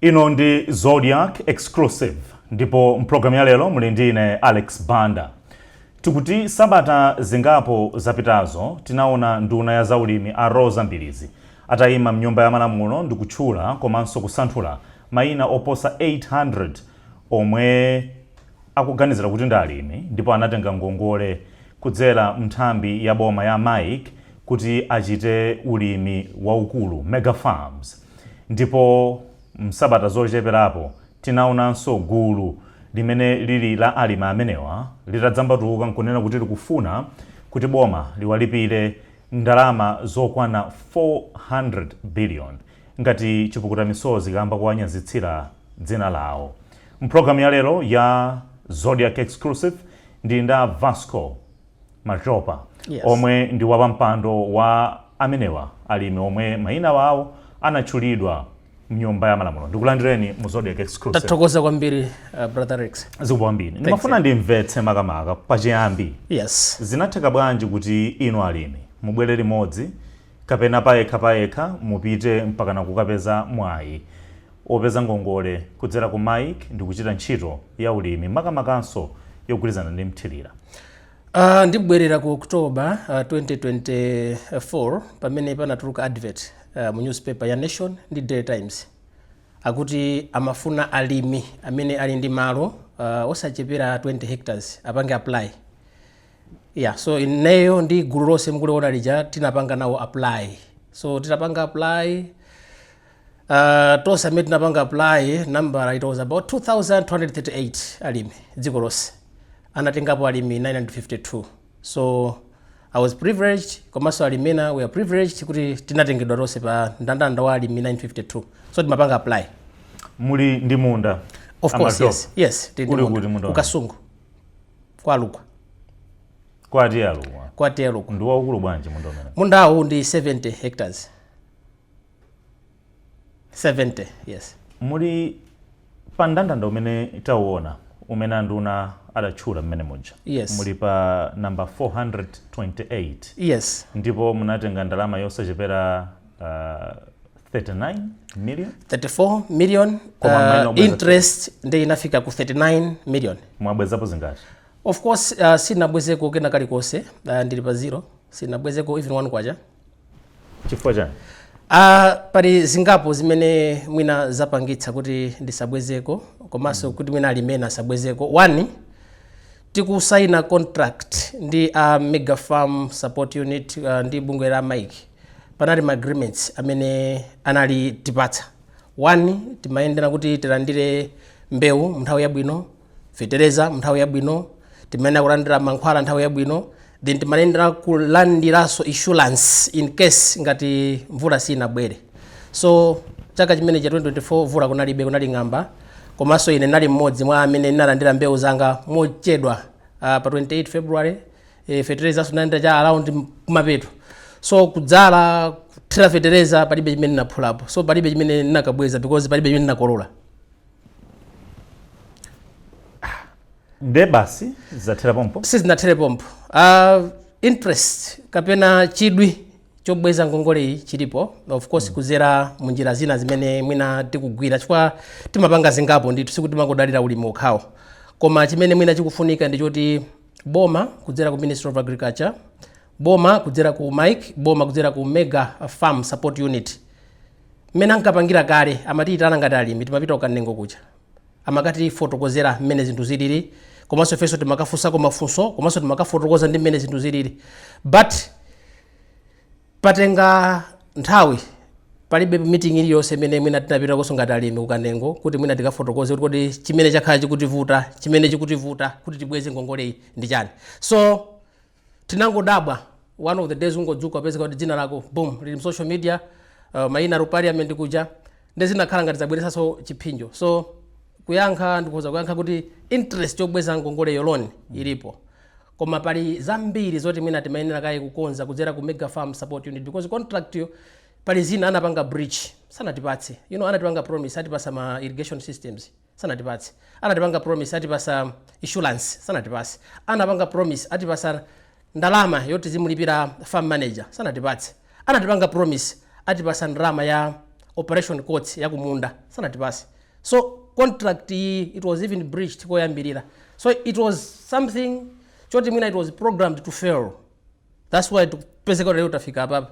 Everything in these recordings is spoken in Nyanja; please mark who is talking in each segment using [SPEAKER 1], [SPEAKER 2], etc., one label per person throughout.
[SPEAKER 1] Ino ndi Zodiak Exclusive, ndipo mpulogalamu ya lero muli ndi ine, Alex Banda. Tikuti sabata zingapo zapitazo tinaona nduna ya zaulimi a Roza Mbilizi atayima mnyumba ya malamulo ndi kutchula komanso kusanthula mayina oposa 800 omwe akuganizira kuti ndi alimi ndipo anatenga ngongole kudzera mnthambi ya boma ya MAIIC kuti achite ulimi waukulu, mega farms. Ndipo msabata zocheperapo tinaonanso gulu limene lili la alimi amenewa litadzambatuka nkunena kuti likufuna kuti boma liwalipire ndalama zokwana 400 billion ngati chipukuta misozi kamba kuwanyazitsira dzina lawo. Mpulogalamu ya lero ya Zodiak Exclusive ndi nda Vasco Machopa, omwe ndi wapampando wa amenewa alimi omwe mayina wawo anatchulidwa mnyumba ya malamulo. Ndikulandireni mu Zodiak Exclusive.
[SPEAKER 2] Tathokoza kwambiri, brother Rex.
[SPEAKER 1] Zikomo kwambiri. Ndimafuna ndimvetse makamaka pachiyambi, zinatheka bwanji kuti inu alimi mubwere limodzi kapena payekha payekha mupite mpakana kukapeza mwayi opeza ngongole kudzera ku MAIIC ndi kuchita ntchito ya ulimi, makamakanso yogwirizana ndi mthirira?
[SPEAKER 2] Ndibwerera ku October 2024 pamene panatuluka advert mu newspaper ya Nation ndi Daily Times akuti amafuna alimi amene ali ndi malo osachepera 20 hectares apange apply. Yeah, so ineyo ndi gulu lonse mukuliona lija tinapanga nawo apply. So titapanga apply, tonse amene tinapanga apply, number, it was about 2238 alimi dziko lonse. Anatengapo alimi 952. So I was privileged, komanso alimi ena we are privileged kuti tinatengedwa tonse pa ndandanda wa alimi 952. So timapanga apply.
[SPEAKER 1] Muli ndi munda?
[SPEAKER 2] Of course.
[SPEAKER 1] Amachopa?
[SPEAKER 2] Yes, tili ndi
[SPEAKER 1] Uli
[SPEAKER 2] munda.
[SPEAKER 1] kuti munda wanu?
[SPEAKER 2] Kukasungu kwa Lukwa.
[SPEAKER 1] Kwati Alukwa?
[SPEAKER 2] Kwa T/A Lukwa.
[SPEAKER 1] Ndi waukulu bwanji munda umene?
[SPEAKER 2] Mundawu ndi 70 hectares, 70, yes.
[SPEAKER 1] Muli pa ndandanda umene tauona umene anduna adatchula mmene muja?
[SPEAKER 2] Yes.
[SPEAKER 1] Muli pa namba 428?
[SPEAKER 2] Yes.
[SPEAKER 1] Ndipo munatenga ndalama yosachepera 39 million?
[SPEAKER 2] 34 million.
[SPEAKER 1] Koma mmene obweza?
[SPEAKER 2] Interest ndi inafika ku 39 million.
[SPEAKER 1] Mwabwezapo zingati?
[SPEAKER 2] Of course, sinabwezeko kena kalikonse. Ndili pa zero, sinabwezeko even one kwacha.
[SPEAKER 1] Chifukwa chani?
[SPEAKER 2] Pali zingapo zimene mwina zapangitsa kuti ndisabwezeko komanso kuti mwina alimi asabwezeko. One, tikusaina contract ndi a Mega Farm Support Unit ndi bungwe la MAIIC, panali ma agreements amene anali tipatsa. One, timayendera kuti tilandire mbewu nthawi yabwino, fetereza nthawi yabwino, timayenera kulandira mankhwala nthawi yabwino, then timayendera kulandiranso insurance in case ngati mvula sinabwere. So chaka chimene cha 2024 mvula kunalibe, kunali ng'amba. Komanso ine nali mmodzi mwa amene ndinalandira mbewu zanga mochedwa, pa 28 February. Fetereza nalandira cha around kumapeto. So kudzala, kuthira fetereza, palibe chimene ndinaphulapo. So palibe chimene ndinakabweza because palibe chimene ndinakolola.
[SPEAKER 1] Nde basi zathera pompo?
[SPEAKER 2] Sizinathere pompo. Interest kapena chidwi chobweza ngongole iyi chilipo, of course, kuzera munjira zina zimene mwina tikugwira, chifukwa timapanga zingapo ndithu, sikuti timangodalira ulimi okhawo. Koma chimene mwina chikufunika ndi choti boma kudzera ku Ministry of Agriculture, boma kudzera ku MAIIC, boma kudzera ku Mega Farm Support Unit, mmene ankapangira kale, amatiyitana ngati alimi, timapita kukanengo kuja, amakatifotokozera mmene zinthu zilili, komanso ifenso timakafunsako mafunso, komanso timakafotokoza ndi mmene zinthu zilili. But patenga nthawi, palibe meeting iliyonse imene mwina tinapitakonso ngati alimi kukanengo kuti mwina tikafotokoze kuti kodi chimene chakhala chikutivuta, chimene chikutivuta kuti tibweze ngongoleyi ndi chani. So tinangodabwa one of the days, ungodzuka pezeka kuti dzina lako, boom, lili mu social media, mayina ali parliament kuja. Ndi zinakhala ngati zabweretsanso chipsinjo. So kuyankha, ndikuza kuyankha kuti interest yobweza ngongoleyo, loan, ilipo, koma pali zambiri zoti mwina timayenera kaye kukonza kudzera ku Mega Farm Support Unit, because contract yo pali zina anapanga breach, sanatipatse. Anatipanga promise atipasa ma irrigation systems, sanatipatse. Anatipanga promise atipasa insurance, sanatipatse. Anapanga promise atipasa ndalama yoti zimulipira farm manager, sanatipatse. Anatipanga promise atipasa ndalama ya Operation costs yakumunda sanatipase. So contract iyi, it was even breached koyambirira. So it was something choti mwina it was programmed to fail. That's why tikupezeka lero tafika apapa.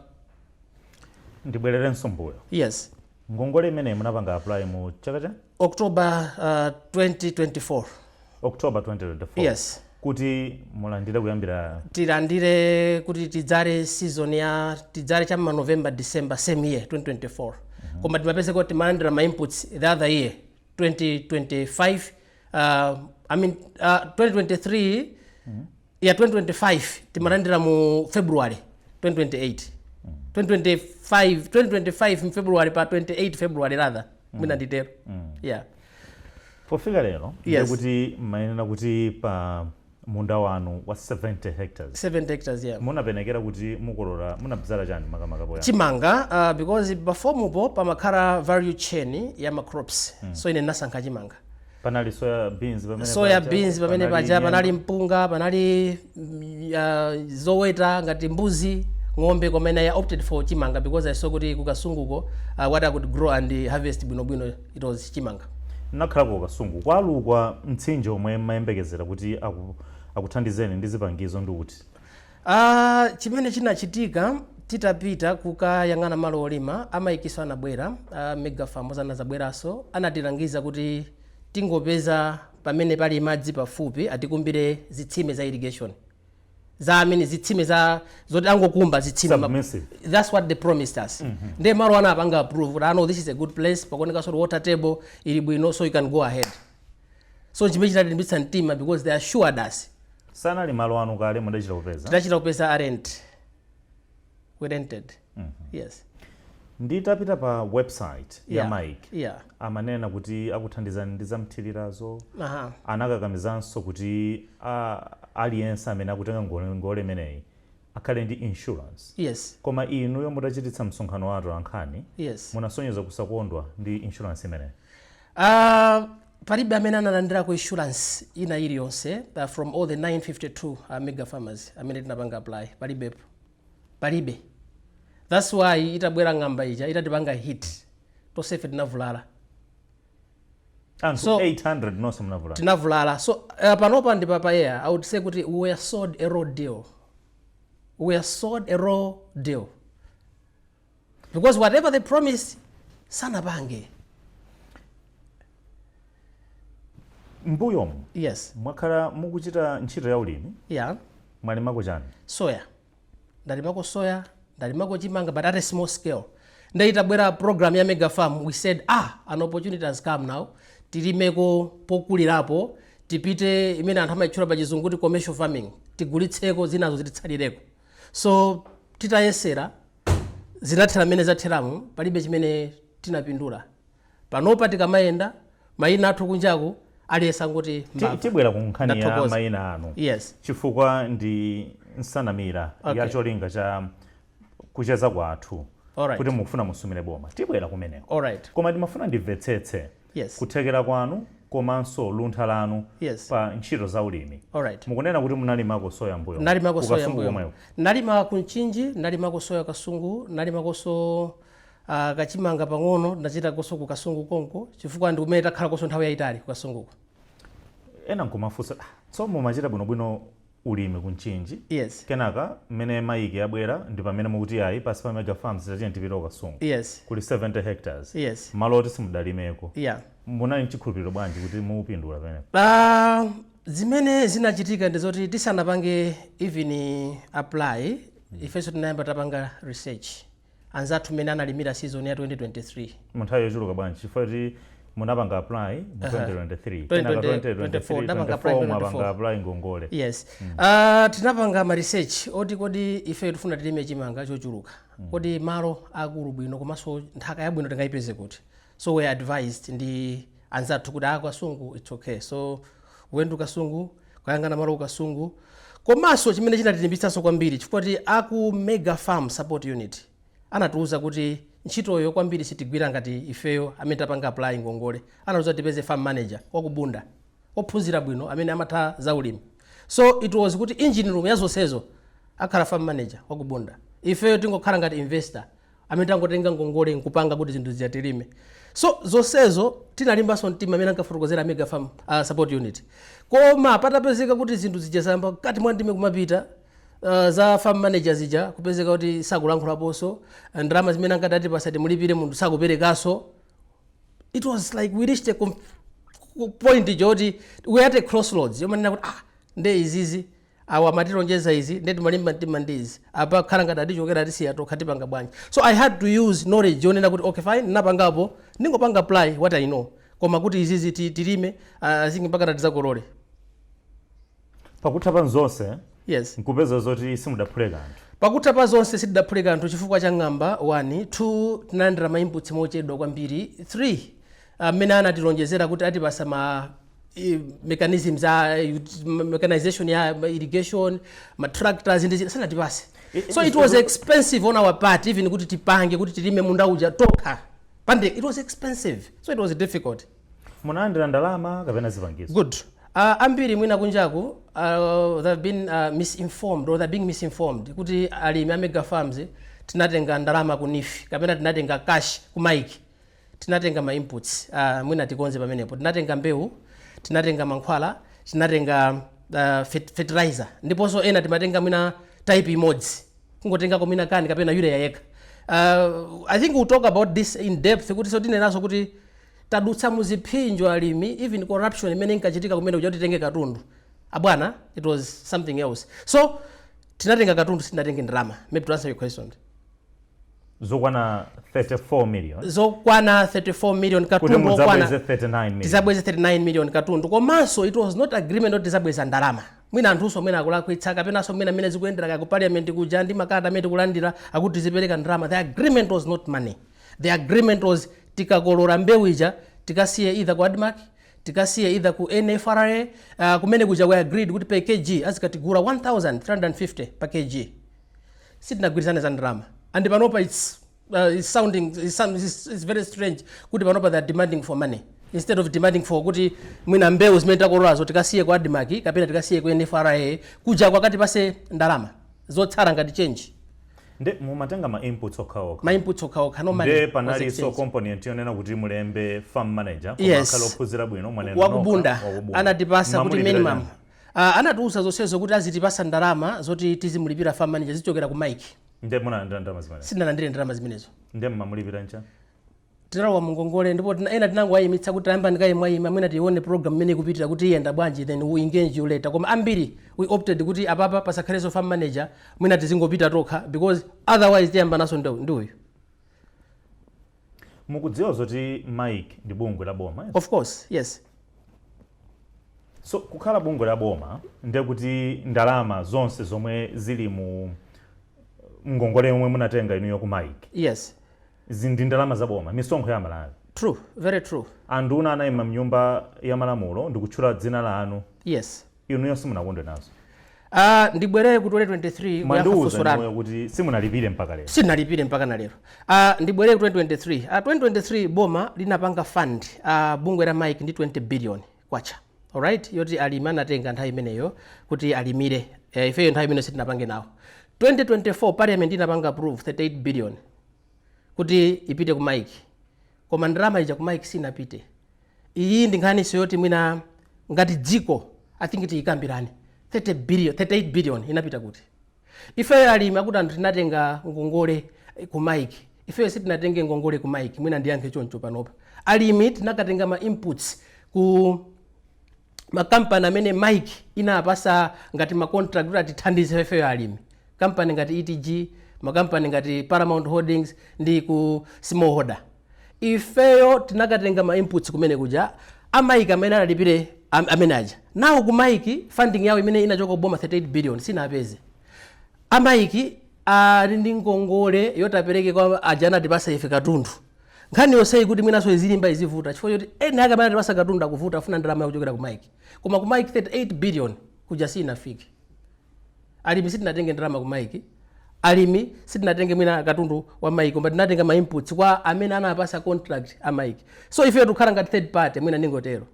[SPEAKER 1] Ndibwererenso mbuyo.
[SPEAKER 2] Yes.
[SPEAKER 1] Ngongole imeneyi munapanga apply mu chaka cha
[SPEAKER 2] October 2024.
[SPEAKER 1] October 2024?
[SPEAKER 2] Yes.
[SPEAKER 1] Kuti mulandire kuyambira?
[SPEAKER 2] Tilandire kuti tidzale season ya tidzale cham'ma November, December, same year 2024. Koma timapeza kuti timalandira ma inputs the other year 2025, I mean, 2023. Ya 2025 timalandira mu February 2028, 2025, 2025 mu February, pa 28 February rather, mwina nditero, yeah.
[SPEAKER 1] Pofika lero,
[SPEAKER 2] Yes.
[SPEAKER 1] ndikuti mayenera kuti pa munda wanu wa 70 hectares,
[SPEAKER 2] 7 hectares, yeah.
[SPEAKER 1] munapenekera kuti mukolola, munabzala chani makamaka poyamba?
[SPEAKER 2] Chimanga, because pafomupo pamakhala value chain ya ma crops, so ine nasankha chimanga.
[SPEAKER 1] Panali soya beans pamene
[SPEAKER 2] Soya
[SPEAKER 1] paja,
[SPEAKER 2] beans pamene paja,
[SPEAKER 1] nyemba.
[SPEAKER 2] Panali mpunga, panali zoweta ngati mbuzi, ng'ombe, koma ine I opted for chimanga because I saw kuti kukasunguko, what I could grow and harvest bwinobwino, it was chimanga.
[SPEAKER 1] Nakhala ku Kasungu kwalukwa mtsinje omwe mmayembekezera kuti akuthandizeni ndi zipangizo ndi kuti?
[SPEAKER 2] Chimene chinachitika, titapita kukayang'ana malo olima, a MAIIC-so anabwera, Mega Farms anazabweranso, anatilangiza kuti tingopeza pamene pali madzi pafupi, atikumbire zitsime za irrigation, za amene zitsime za zoti angokumba zitsime.
[SPEAKER 1] Submersive.
[SPEAKER 2] That's what they promised us. Ndiye malo ana apanga approve kuti, "Ah, no, this is a good place, pakuoneka sort water table ili bwino, so you can go ahead." So chimene chinatilimbitsa mtima because they assured us.
[SPEAKER 1] Sanali malo anu kale, mudachita kupeza?
[SPEAKER 2] Tidachita kupeza, rent, we rented, yes.
[SPEAKER 1] Nditapita pa website ya MAIIC, amanena kuti akuthandizani ndi zamthirirazo. Anakakamizanso kuti aliyense amene akutenga ngongole imeneyi akhale ndi insurance.
[SPEAKER 2] Yes.
[SPEAKER 1] Koma inuyo mutachititsa msonkhano watu ankhani, munasonyeza kusakondwa ndi insurance imeneyi.
[SPEAKER 2] Palibe amene analandirako insurance ina iliyonse, from all the 952 mega farmers amene tinapanga apply, palibepo, palibe. That's why itabwera ng'amba ija, itatipanga hit, tonsefe tinavulala.
[SPEAKER 1] Anthu 800 nonse munavulala?
[SPEAKER 2] Tinavulala. So panopa ndi pa air, I would say kuti we were sold a raw deal. We were sold a raw deal because whatever they promised, sanapange.
[SPEAKER 1] Mbuyomu
[SPEAKER 2] Yes.
[SPEAKER 1] mwakhala mukuchita ntchito ya ulimi. Mwalimako chani?
[SPEAKER 2] Soya, ndalimako soya, ndalimako chimanga, but at a small scale. Ndaitabwera program ya mega farm, we said, "Ah, an opportunity has come now, tilimeko pokulirapo, tipite imene anthu amayitchula pa Chizungu kuti commercial farming, tigulitseko, zinazo zititsalireko." So titayesera, zinathera mmene zatheramu, palibe chimene tinapindula. Panopa tikamayenda, mayina athu kunjaku aliyense angoti mbava.
[SPEAKER 1] Tibwera ku nkhani ya
[SPEAKER 2] Ndathokoza.
[SPEAKER 1] mayina anu,
[SPEAKER 2] Yes.
[SPEAKER 1] chifukwa ndi nsanamira ya cholinga cha kucheza kwathu, kuti mukufuna musumire boma. Tibwera kumeneko. Koma ndimafuna ndimvetsetse kuthekera kwanu komanso luntha lanu pa ntchito za ulimi. Mukunena kuti munalimako soya mbuyo?
[SPEAKER 2] Nalimako soya
[SPEAKER 1] Kukasungu
[SPEAKER 2] mbuyo.
[SPEAKER 1] komweko?
[SPEAKER 2] Nalima ku Mchinji, nalimako soya Kasungu, nalimakonso kachimanga pang'ono, ndachitakonso ku Kasungu konko, chifukwa ndi kumene takhala konso nthawi yayitali, ku Kasunguko.
[SPEAKER 1] Ena nkumafunsa, "Ah, tso mumachita bwinobwino ulimi ku Mchinji, kenaka mmene MAIIC yabwera ndi pamene mukuti ayi, pasi pa Mega Farms tatiye tipite ku Kasungu, kuli 70 hectares, malo oti simudalimeko." Munali mchikhulupiriro bwanji kuti mupindula pamenepo?
[SPEAKER 2] Zimene zinachitika ndi zoti tisanapange even apply, ifenso tinayamba tapanga research anzathu mmene analimira season ya 2023.
[SPEAKER 1] Mu nthawi yochuluka bwanji? Chifukwa kuti munapanga apply mu 2023,
[SPEAKER 2] 2024,
[SPEAKER 1] kenaka 2023,
[SPEAKER 2] ndapanga apply
[SPEAKER 1] 24
[SPEAKER 2] 24.
[SPEAKER 1] Mwapanga apply ngongole.
[SPEAKER 2] Yes. Tinapanga ma research oti kodi ife tifuna tilime chimanga chochuluka, kodi malo akulu bwino komanso nthaka yabwino tingayipeze kuti? So we advised ndi anzathu kuti ah, Kasungu it's okay. So we went Kasungu kuyang'ana malo ku Kasungu. Komanso chimene chinatilimbitsanso kwambiri, chifukwa kuti aku Mega Farm Support Unit anatiuza kuti ntchitoyo kwambiri sitigwira ngati ifeyo amene tapanga apply ngongole. Anatiuza tipeze farm manager wakubunda ophunzira bwino amene amatha zaulimi. So it was kuti engine room ya zonsezo akhala farm manager wakubunda, ifeyo tingokhala ngati investor. Amene tangotenga ngongole nkupanga kuti zinthu ziyatilime. So zonsezo tinalimbanso mtima amene ankafotokozera Mega Farm Support Unit. Koma patapezeka kuti zinthu zija zayamba kati mwa ndime kumapita, za farm manager zija kupezeka kuti sakulankhulaponso, ndalama zimene ankati atipasa timulipire munthu sakuperekanso. It was like we reached a point choti we at a crossroads yomanena kuti, ah, nde izizi awa amatilonjeza izi, nde timalimba mtima ndi izi, apa khala ngati atichokera, atisiya tokha, tipanga bwanji? So I had to use knowledge yonena kuti, okay, fine, napangapo, ndingopanga apply what I know, koma kuti izizi tilime, I think mpaka tizakolole.
[SPEAKER 1] Pakutha pa zonse, nkupeza zoti simudaphule kanthu.
[SPEAKER 2] Pakutha pa zonse sitidaphule kanthu chifukwa cha ng'amba 1, 2, tinalandira ma inputs mochedwa kwambiri, 3, amene anatilonjezera kuti atipasa ma mechanisms a mechanization ya irrigation, ma tractors ndi zina, sanatipase. So it was expensive on our part even kuti tipange kuti tilime munda uja tokha pande. It was expensive, so it was difficult.
[SPEAKER 1] Munalandira ndalama kapena zipangizo?
[SPEAKER 2] Good. Ambiri mwina kunjaku they've been misinformed or they're being misinformed kuti alimi a Mega Farms tinatenga ndalama ku NEEF kapena tinatenga cash ku MAIIC. Tinatenga ma inputs. Mwina tikonze pamenepo. Tinatenga mbewu, tinatenga mankhwala, tinatenga fertilizer, ndiponso ena timatenga mwina type imodzi, kungotengako mwina CAN kapena urea yekha. I think we'll talk about this in depth kuti so tinenaso kuti tadutsa muziphinjo alimi, even corruption imene inkachitika kumene kuja kuti titenge katundu, abwana, it was something else. So tinatenga katundu, sitinatenge ndalama, maybe to answer your question.
[SPEAKER 1] Zokwana 34 million.
[SPEAKER 2] Zokwana 34 million.
[SPEAKER 1] Kuti
[SPEAKER 2] Katundu okwana
[SPEAKER 1] mudzabweze 39 million.
[SPEAKER 2] Tizabweze 39 million katundu. Komanso it was not agreement kuti tizabweza ndalama. Mwina anthunso mwina akulakwitsa kapenanso mwina mmene zikuyendera kaya ku parliament kuja ndi makalata amene tikulandira akuti tizipereka ndalama. The agreement was not money. The agreement was tikakolora mbewu ija tikasiye either ku ADMARC, tikasiye either ku NFRA. Kumene kuja we agreed kuti per kg azikatigula 1350 per kg. Sitinagwirizane za ndalama. And panopa it's sounding it's very strange kuti panopa they are demanding for money instead of demanding for kuti mwina mbewu zimene takololazo tikasiye ku ADMARC kapena tikasiye ku NFRA kuja kwakati pase ndalama zotsala ngati change.
[SPEAKER 1] Nde mumatenga ma inputs okhaokha?
[SPEAKER 2] Ma inputs okhaokha, no money
[SPEAKER 1] Nde
[SPEAKER 2] was
[SPEAKER 1] panalinso
[SPEAKER 2] exchanged.
[SPEAKER 1] component yonena kuti mulembe farm manager, koma akhale ophunzira bwino, mwanena
[SPEAKER 2] Wa ku Bunda.
[SPEAKER 1] nokha, wa ku Bunda.
[SPEAKER 2] Anatipasa kuti
[SPEAKER 1] Mamulipira
[SPEAKER 2] minimum
[SPEAKER 1] chani?
[SPEAKER 2] Anatiuza zonsezo kuti azitipasa ndalama zoti tizimulipira farm manager zichokera ku MAIIC.
[SPEAKER 1] Nde munalandira ndalama zimenezo?
[SPEAKER 2] Sitinalandire ndalama zimenezo.
[SPEAKER 1] Nde mmamulipira ncha?
[SPEAKER 2] Tinalowa mungongole ndipo ena tinangowayimitsa kuti tayamba ndikayi mwayima, mwina tione program imene ikupitira kuti iyenda bwanji, then we engage you later. Koma ambiri we opted kuti apapa pasakhalenso farm manager, mwina tizingopita tokha because otherwise tiyamba naso ndi uyu.
[SPEAKER 1] Mukudziwa zoti MAIIC ndi bungwe la boma, yes?
[SPEAKER 2] Of course, yes.
[SPEAKER 1] So kukhala bungwe la boma ndiye kuti ndalama zonse zomwe zili mu ngongole yomwe munatenga inuyo ku MAIIC ndi ndalama za boma, misonkho ya Malawi.
[SPEAKER 2] True, very true.
[SPEAKER 1] Anduna anayima mnyumba ya malamulo ndikutchula dzina lanu. Inuyo simunakondwe nazo.
[SPEAKER 2] Ndibwerere ku 2023 kuyankha
[SPEAKER 1] Mwandiuza
[SPEAKER 2] funso lanu.
[SPEAKER 1] inuyo kuti simunalipire mpaka lero.
[SPEAKER 2] Sinalipire mpaka na lero. Ndibwerere ku 2023. 2023 boma linapanga fund bungwe la MAIIC ndi 20 billion kwacha, alright, yoti alimi anatenga nthawi imeneyo kuti alimire. Ifeyo nthawi imeneyo sitinapange nawo. 2024 parliament inapanga approve 38 billion kuti ipite ku MAIIC, koma ndalama ija ku MAIIC sinapite. Iyi ndi nkhaniso yoti mwina ngati dziko I think tiyikambirane. 30 billion, 38 billion inapita kuti? Ifeyo alimi akuti anthu tinatenga ngongole ku MAIIC. Ifeyo sitinatenge ngongole ku MAIIC. Mwina ndiyankhe choncho panopa. Alimi tinakatenga ma inputs ku makampani amene MAIIC inapasa ngati ma contract kuti atithandize ifeyo alimi, kampani ngati ETG, makampani ngati Paramount Holdings ndi ku Smallholder. Ifeyo tinakatenga ma inputs kumene kuja. A MAIIC amene analipire amene aja nawo ku MAIIC funding yawo imene inachoka kuboma 38 billion sinapeze. A MAIIC ali ndi ngongole yoti apereke kwa aja anatipasa ife katundu. Nkhani yonseyi kuti mwinanso izilimba izivuta chifukwa choti ena ake amene anatipasa katundu akuvuta, afuna ndalama yakuchokera ku MAIIC, koma ku MAIIC 38 billion kuja sinafike. Alimi sitinatenge ndalama ku MAIIC. Alimi sitinatenge mwina katundu wa MAIIC, koma tinatenga ma inputs kwa amene anapasa contract a MAIIC. So ife tikukhala ngati third party, mwina ndingotero.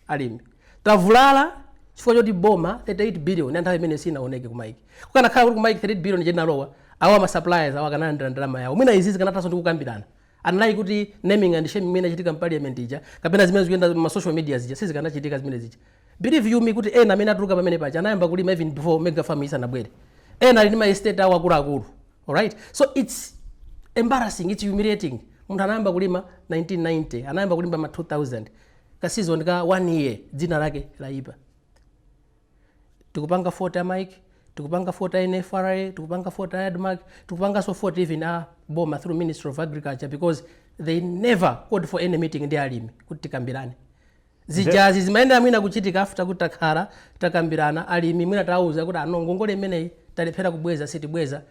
[SPEAKER 2] Alimi tavulala chifukwa choti boma 38 billion ya nthawi imene sinaoneke ku MAIIC. Kukanakhala kuti ku MAIIC 38 billion chenalowa, Awa ma suppliers awa akanalandira ndalama yawo. Mwina izi zikanathanso ndi kukambirana, unlike kuti naming and shaming imene inachitika m'parliament ija kapena zimene zikuyenda ma social media zija, sizikanachitika zimene zija. Believe you me kuti ena amene atuluka pamene paja anayamba kulima even before mega farm isanabwere. Ena ali ndi ma estate awo akuluakulu. Alright, so it's embarrassing, it's humiliating. Munthu anayamba kulima 1990, anayamba kulima ma 2000, ka season ka one year dzina lake laipa. Tikupanga fault a MAIIC, tikupanga fault a NFRA, tikupanga fault a ADMARC, tikupanganso fault even a boma through Ministry of Agriculture, because they never called for any meeting ndi alimi kuti tikambirane. Zijazi zimayendera mwina kuchitika after kuti takhala takambirana alimi, mwina tawuza kuti ano ngongole imeneyi talephera kubweza, sitibweza.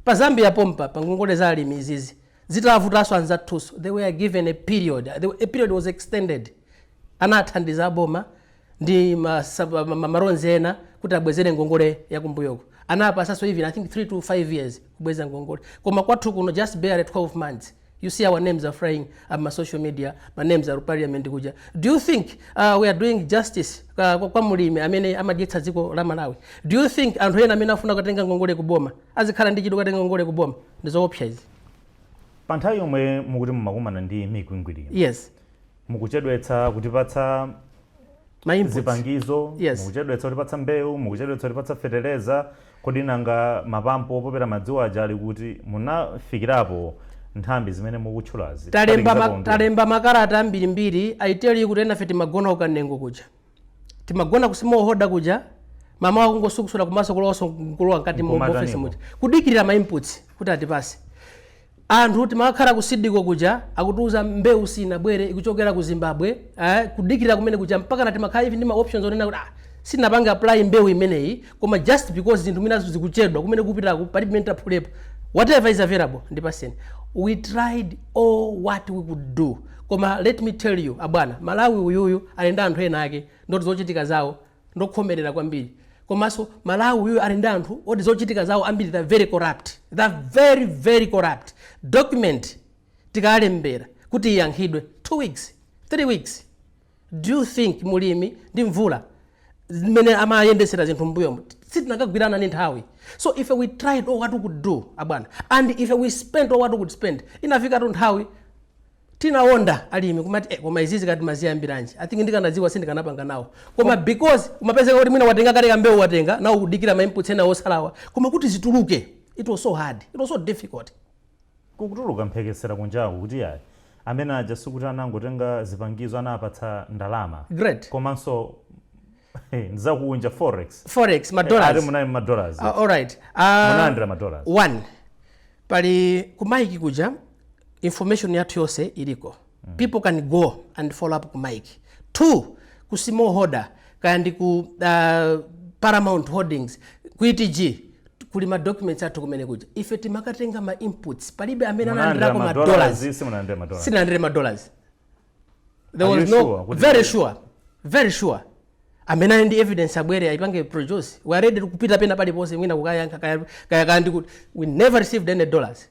[SPEAKER 2] Pa Zambia pompa, pa ngongole za alimi izizi zitavutanso anzathuso, they were given a period, a period was extended. Anathandiza aboma ndi ma loans ena kuti abwezere ngongole yakumbuyoko. Anapasanso even, I think, 3 to 5 years kubweza ngongole. Koma kwathu kuno just barely 12 months, you see our names are flying on ma social media, ma names are parliament kuja. Do you think we are doing justice kwa mulimi amene amadyetsa dziko la Malawi? Do you think anthu ena amene afuna kutenga ngongole kuboma azikhala ndi chidwi kukatenga ngongole kuboma? Ndizoopsa izi.
[SPEAKER 1] Pa nthawi yomwe mukuti mumakumana ndi mikwingwirima, mukuchedwetsa kutipatsa
[SPEAKER 2] ma inputs,
[SPEAKER 1] zipangizo, mukuchedwetsa kutipatsa mbewu, mukuchedwetsa kutipatsa fetereza, kodi nanga mapampo opopera madziwo aja ali kuti? Munafikirapo nthambi zimene mukutchulazi?
[SPEAKER 2] Talemba
[SPEAKER 1] Kuphatikizapo nduna.
[SPEAKER 2] Talemba makalata ambirimbiri. I tell you kuti enafe timagona kukanengo kuja, timagona ku smallholder kuja, mama wakungosukusula kumaso kulowaso kulowa mkati mu
[SPEAKER 1] Nkumataniko.
[SPEAKER 2] office muja kudikirira ma inputs kuti atipase. Anthu timakhala ku Seed Co kuja, akutiuza mbewu sinabwere, ikuchokera ku Zimbabwe, kudikirira kumene kuja mpaka na timakhala even ndi ma options onena kuti ah, sinapange apply mbewu imeneyi, koma just because zinthu minazo zikuchedwa kumene kupitaku, palibe pamene taphulepo, whatever is available ndipaseni. We tried all what we could do. Koma let me tell you, abwana, Malawi uyuyu ali ndi anthu ena ake ndoti zochitika zawo ndokhomerera kwambiri. Komanso Malawi uyuyu ali ndi anthu oti zochitika zawo ambiri, they're very corrupt, they're very, very corrupt. Document tikalembera kuti iyankhidwe 2 weeks, 3 weeks. Do you think mulimi ndi mvula zimene amayendesera zinthu mbuyomo sitinakagwirana ndi nthawi? So if we tried all what we could do, abwana, and if we spent all what we could spend, inafikatu nthawi tinawonda alimi kumati koma izizi kati maziyambiranji? I think ndikanadziwa sindikanapanga nawo. Koma because umapezeka kuti mwina watenga kale kambewu, watenga nawo, kudikira ma inputs ena osalawa, koma kuti zituluke, it was so hard, it was so difficult.
[SPEAKER 1] Kukutuluka mphekesera kunjaku kuti yayi, amene aja sikuti anangotenga zipangizo, anapatsa ndalama.
[SPEAKER 2] Great.
[SPEAKER 1] Komanso ndizakunja, forex.
[SPEAKER 2] Forex, ma dollars.
[SPEAKER 1] Ati munayi ma dollars.
[SPEAKER 2] All right.
[SPEAKER 1] Munalandira ma dollars?
[SPEAKER 2] One, pali ku MAIIC kuja, information yathu yonse iliko. People can go and follow up ku MAIIC. Two, ku smallholder kaya ndi ku Paramount Holdings, ku ETG, kuli ma documents athu kumene kuja. Ife timakatenga ma inputs, palibe amene
[SPEAKER 1] Munalandira
[SPEAKER 2] analandirako ma
[SPEAKER 1] ma
[SPEAKER 2] dollars.
[SPEAKER 1] Dollars? Simunalandira ma dollars?
[SPEAKER 2] Sinalandire ma dollars. There
[SPEAKER 1] Are
[SPEAKER 2] was
[SPEAKER 1] you
[SPEAKER 2] no
[SPEAKER 1] sure?
[SPEAKER 2] Very sure, very sure. Amene ali ndi evidence abwere ayipange produce. We are ready kupita pena paliponse mwina kukayankha kaya ndi kuti we never received any dollars.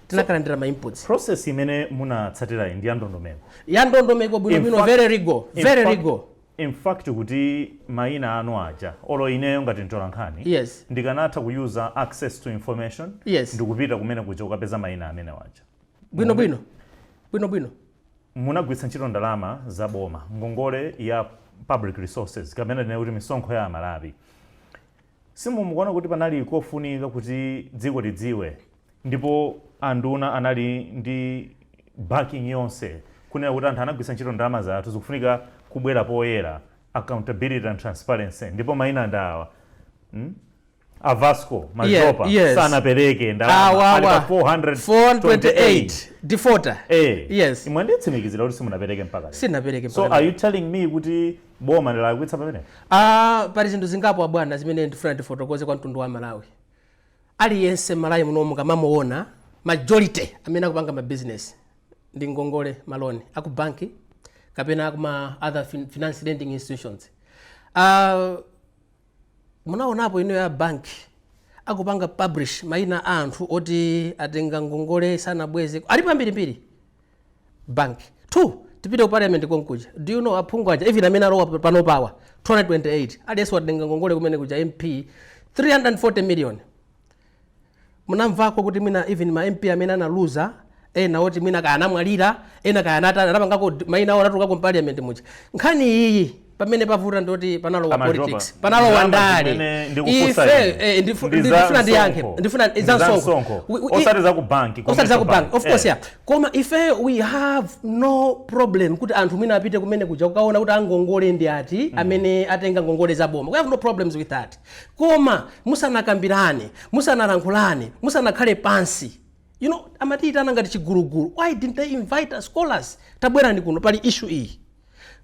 [SPEAKER 2] Tinakalandira ma inputs.
[SPEAKER 1] Process imene munatsatirayi ndi ya ndondomeko?
[SPEAKER 2] Ya ndondomeko bwinobwino. Very legal, very legal.
[SPEAKER 1] In fact, kuti mayina anu aja, olo ineyo ngati mtolankhani, ndikanatha kuyuza access to information ndikupita kumene kuja kukapeza mayina amene waja.
[SPEAKER 2] Bwinobwino, bwinobwino.
[SPEAKER 1] Munagwiritsa ntchito ndalama za boma, ngongole ya public resources, kapena tinene kuti misonkho ya Amalawi. Simumukuona kuti panali kofunika kuti dziko lidziwe, ndipo anduna anali ndi backing yonse kunena kuti anthu anagwiritsa ntchito ndalama zathu, zikufunika kubwera poyera, accountability and transparency, ndipo mayina ndi awa, A Vasco Madhlopa sanapereke ndalama,
[SPEAKER 2] Awa,
[SPEAKER 1] ali pa
[SPEAKER 2] awa.
[SPEAKER 1] 428.
[SPEAKER 2] 428 defaulter. Yes.
[SPEAKER 1] Imwe nditsimikizira kuti simunapereke mpaka lero.
[SPEAKER 2] Sinapereke
[SPEAKER 1] So
[SPEAKER 2] mpaka
[SPEAKER 1] are you telling me kuti boma ndilakwitsa pamene?
[SPEAKER 2] Ah, pali zinthu zingapo, abwana, zimene ndifuna ndifotokoze kwa mtundu wa Malawi. Aliyense Malawi muno mukamamuona, majority amene akupanga ma business ndi ngongole, ma loan aku banki kapena akuma other finance lending institutions. Munaonapo ino ya banki akupanga publish mayina a anthu oti atenga ngongole sanabweze? Alipo ambirimbiri bank. Two, tipite ku parliament konkuja. Do you know aphungu aja, even amene alowa pano pawa 228, aliyense watenga ngongole kumene kuja, MP 340 million. Munamvako kuti mwina even ma MP amene analuza ena oti mwina kaya anamwalira, ena kaya anapangako mayina awo anatulukako m'parliament muja? Nkhani iyi pamene pavuta ndoti panalowa
[SPEAKER 1] Amajoba.
[SPEAKER 2] politics, panalowa
[SPEAKER 1] Ndalama
[SPEAKER 2] ndale.
[SPEAKER 1] zimene ndikufunsa
[SPEAKER 2] Ife
[SPEAKER 1] ine. Ndi za
[SPEAKER 2] ndifuna ndiyankhe.
[SPEAKER 1] msonkho.
[SPEAKER 2] Ndifuna
[SPEAKER 1] Ndi
[SPEAKER 2] za
[SPEAKER 1] za
[SPEAKER 2] msonkho.
[SPEAKER 1] msonkho.
[SPEAKER 2] Osati
[SPEAKER 1] Osati za ku banki,
[SPEAKER 2] osati za ku
[SPEAKER 1] commercial
[SPEAKER 2] bank, of course.
[SPEAKER 1] bank.
[SPEAKER 2] Yeah, koma ife we have no problem kuti anthu mwina apite kumene kuja kukaona kuti angongole ndi ati amene atenga ngongole za boma. We have no problems with that. Koma musanakambirane, musanalankhulane, musanakhale pansi, amatiyitana ngati chigulugulu. Why didn't they invite us scholars? "Tabwerani kuno, pali issue iyi."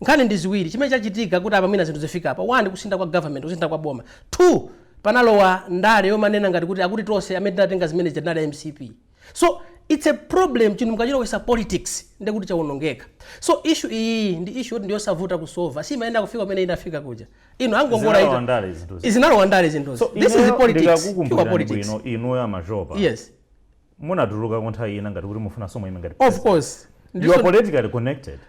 [SPEAKER 2] Nkhani ndi ziwiri chimene chachitika kuti apa mwina zinthu zifika apa. One, kusintha kwa government, kusintha kwa boma. Two, panalowa ndale yomanena ngati kuti akuti tonse amene tinatenga zimene tinali MCP. So it's a problem. Chinthu mukachilowesa politics, ndekuti chawonongeka. So issue iyi ndi issue yoti ndiyosavuta kusolva, simayenera kufika pamene inafika kuja. Ino angongola
[SPEAKER 1] Zinalowa ndale zinthuzi.
[SPEAKER 2] Zinalowa ndale zinthuzi.
[SPEAKER 1] So
[SPEAKER 2] This is
[SPEAKER 1] ineyo
[SPEAKER 2] politics, pure
[SPEAKER 1] ndikakukumbukirani
[SPEAKER 2] politics.
[SPEAKER 1] bwino, inuyo Amajoba, munatuluka nthawi ina ngati kuti mufuna somwe ime ngati
[SPEAKER 2] Of course.
[SPEAKER 1] You are politically connected.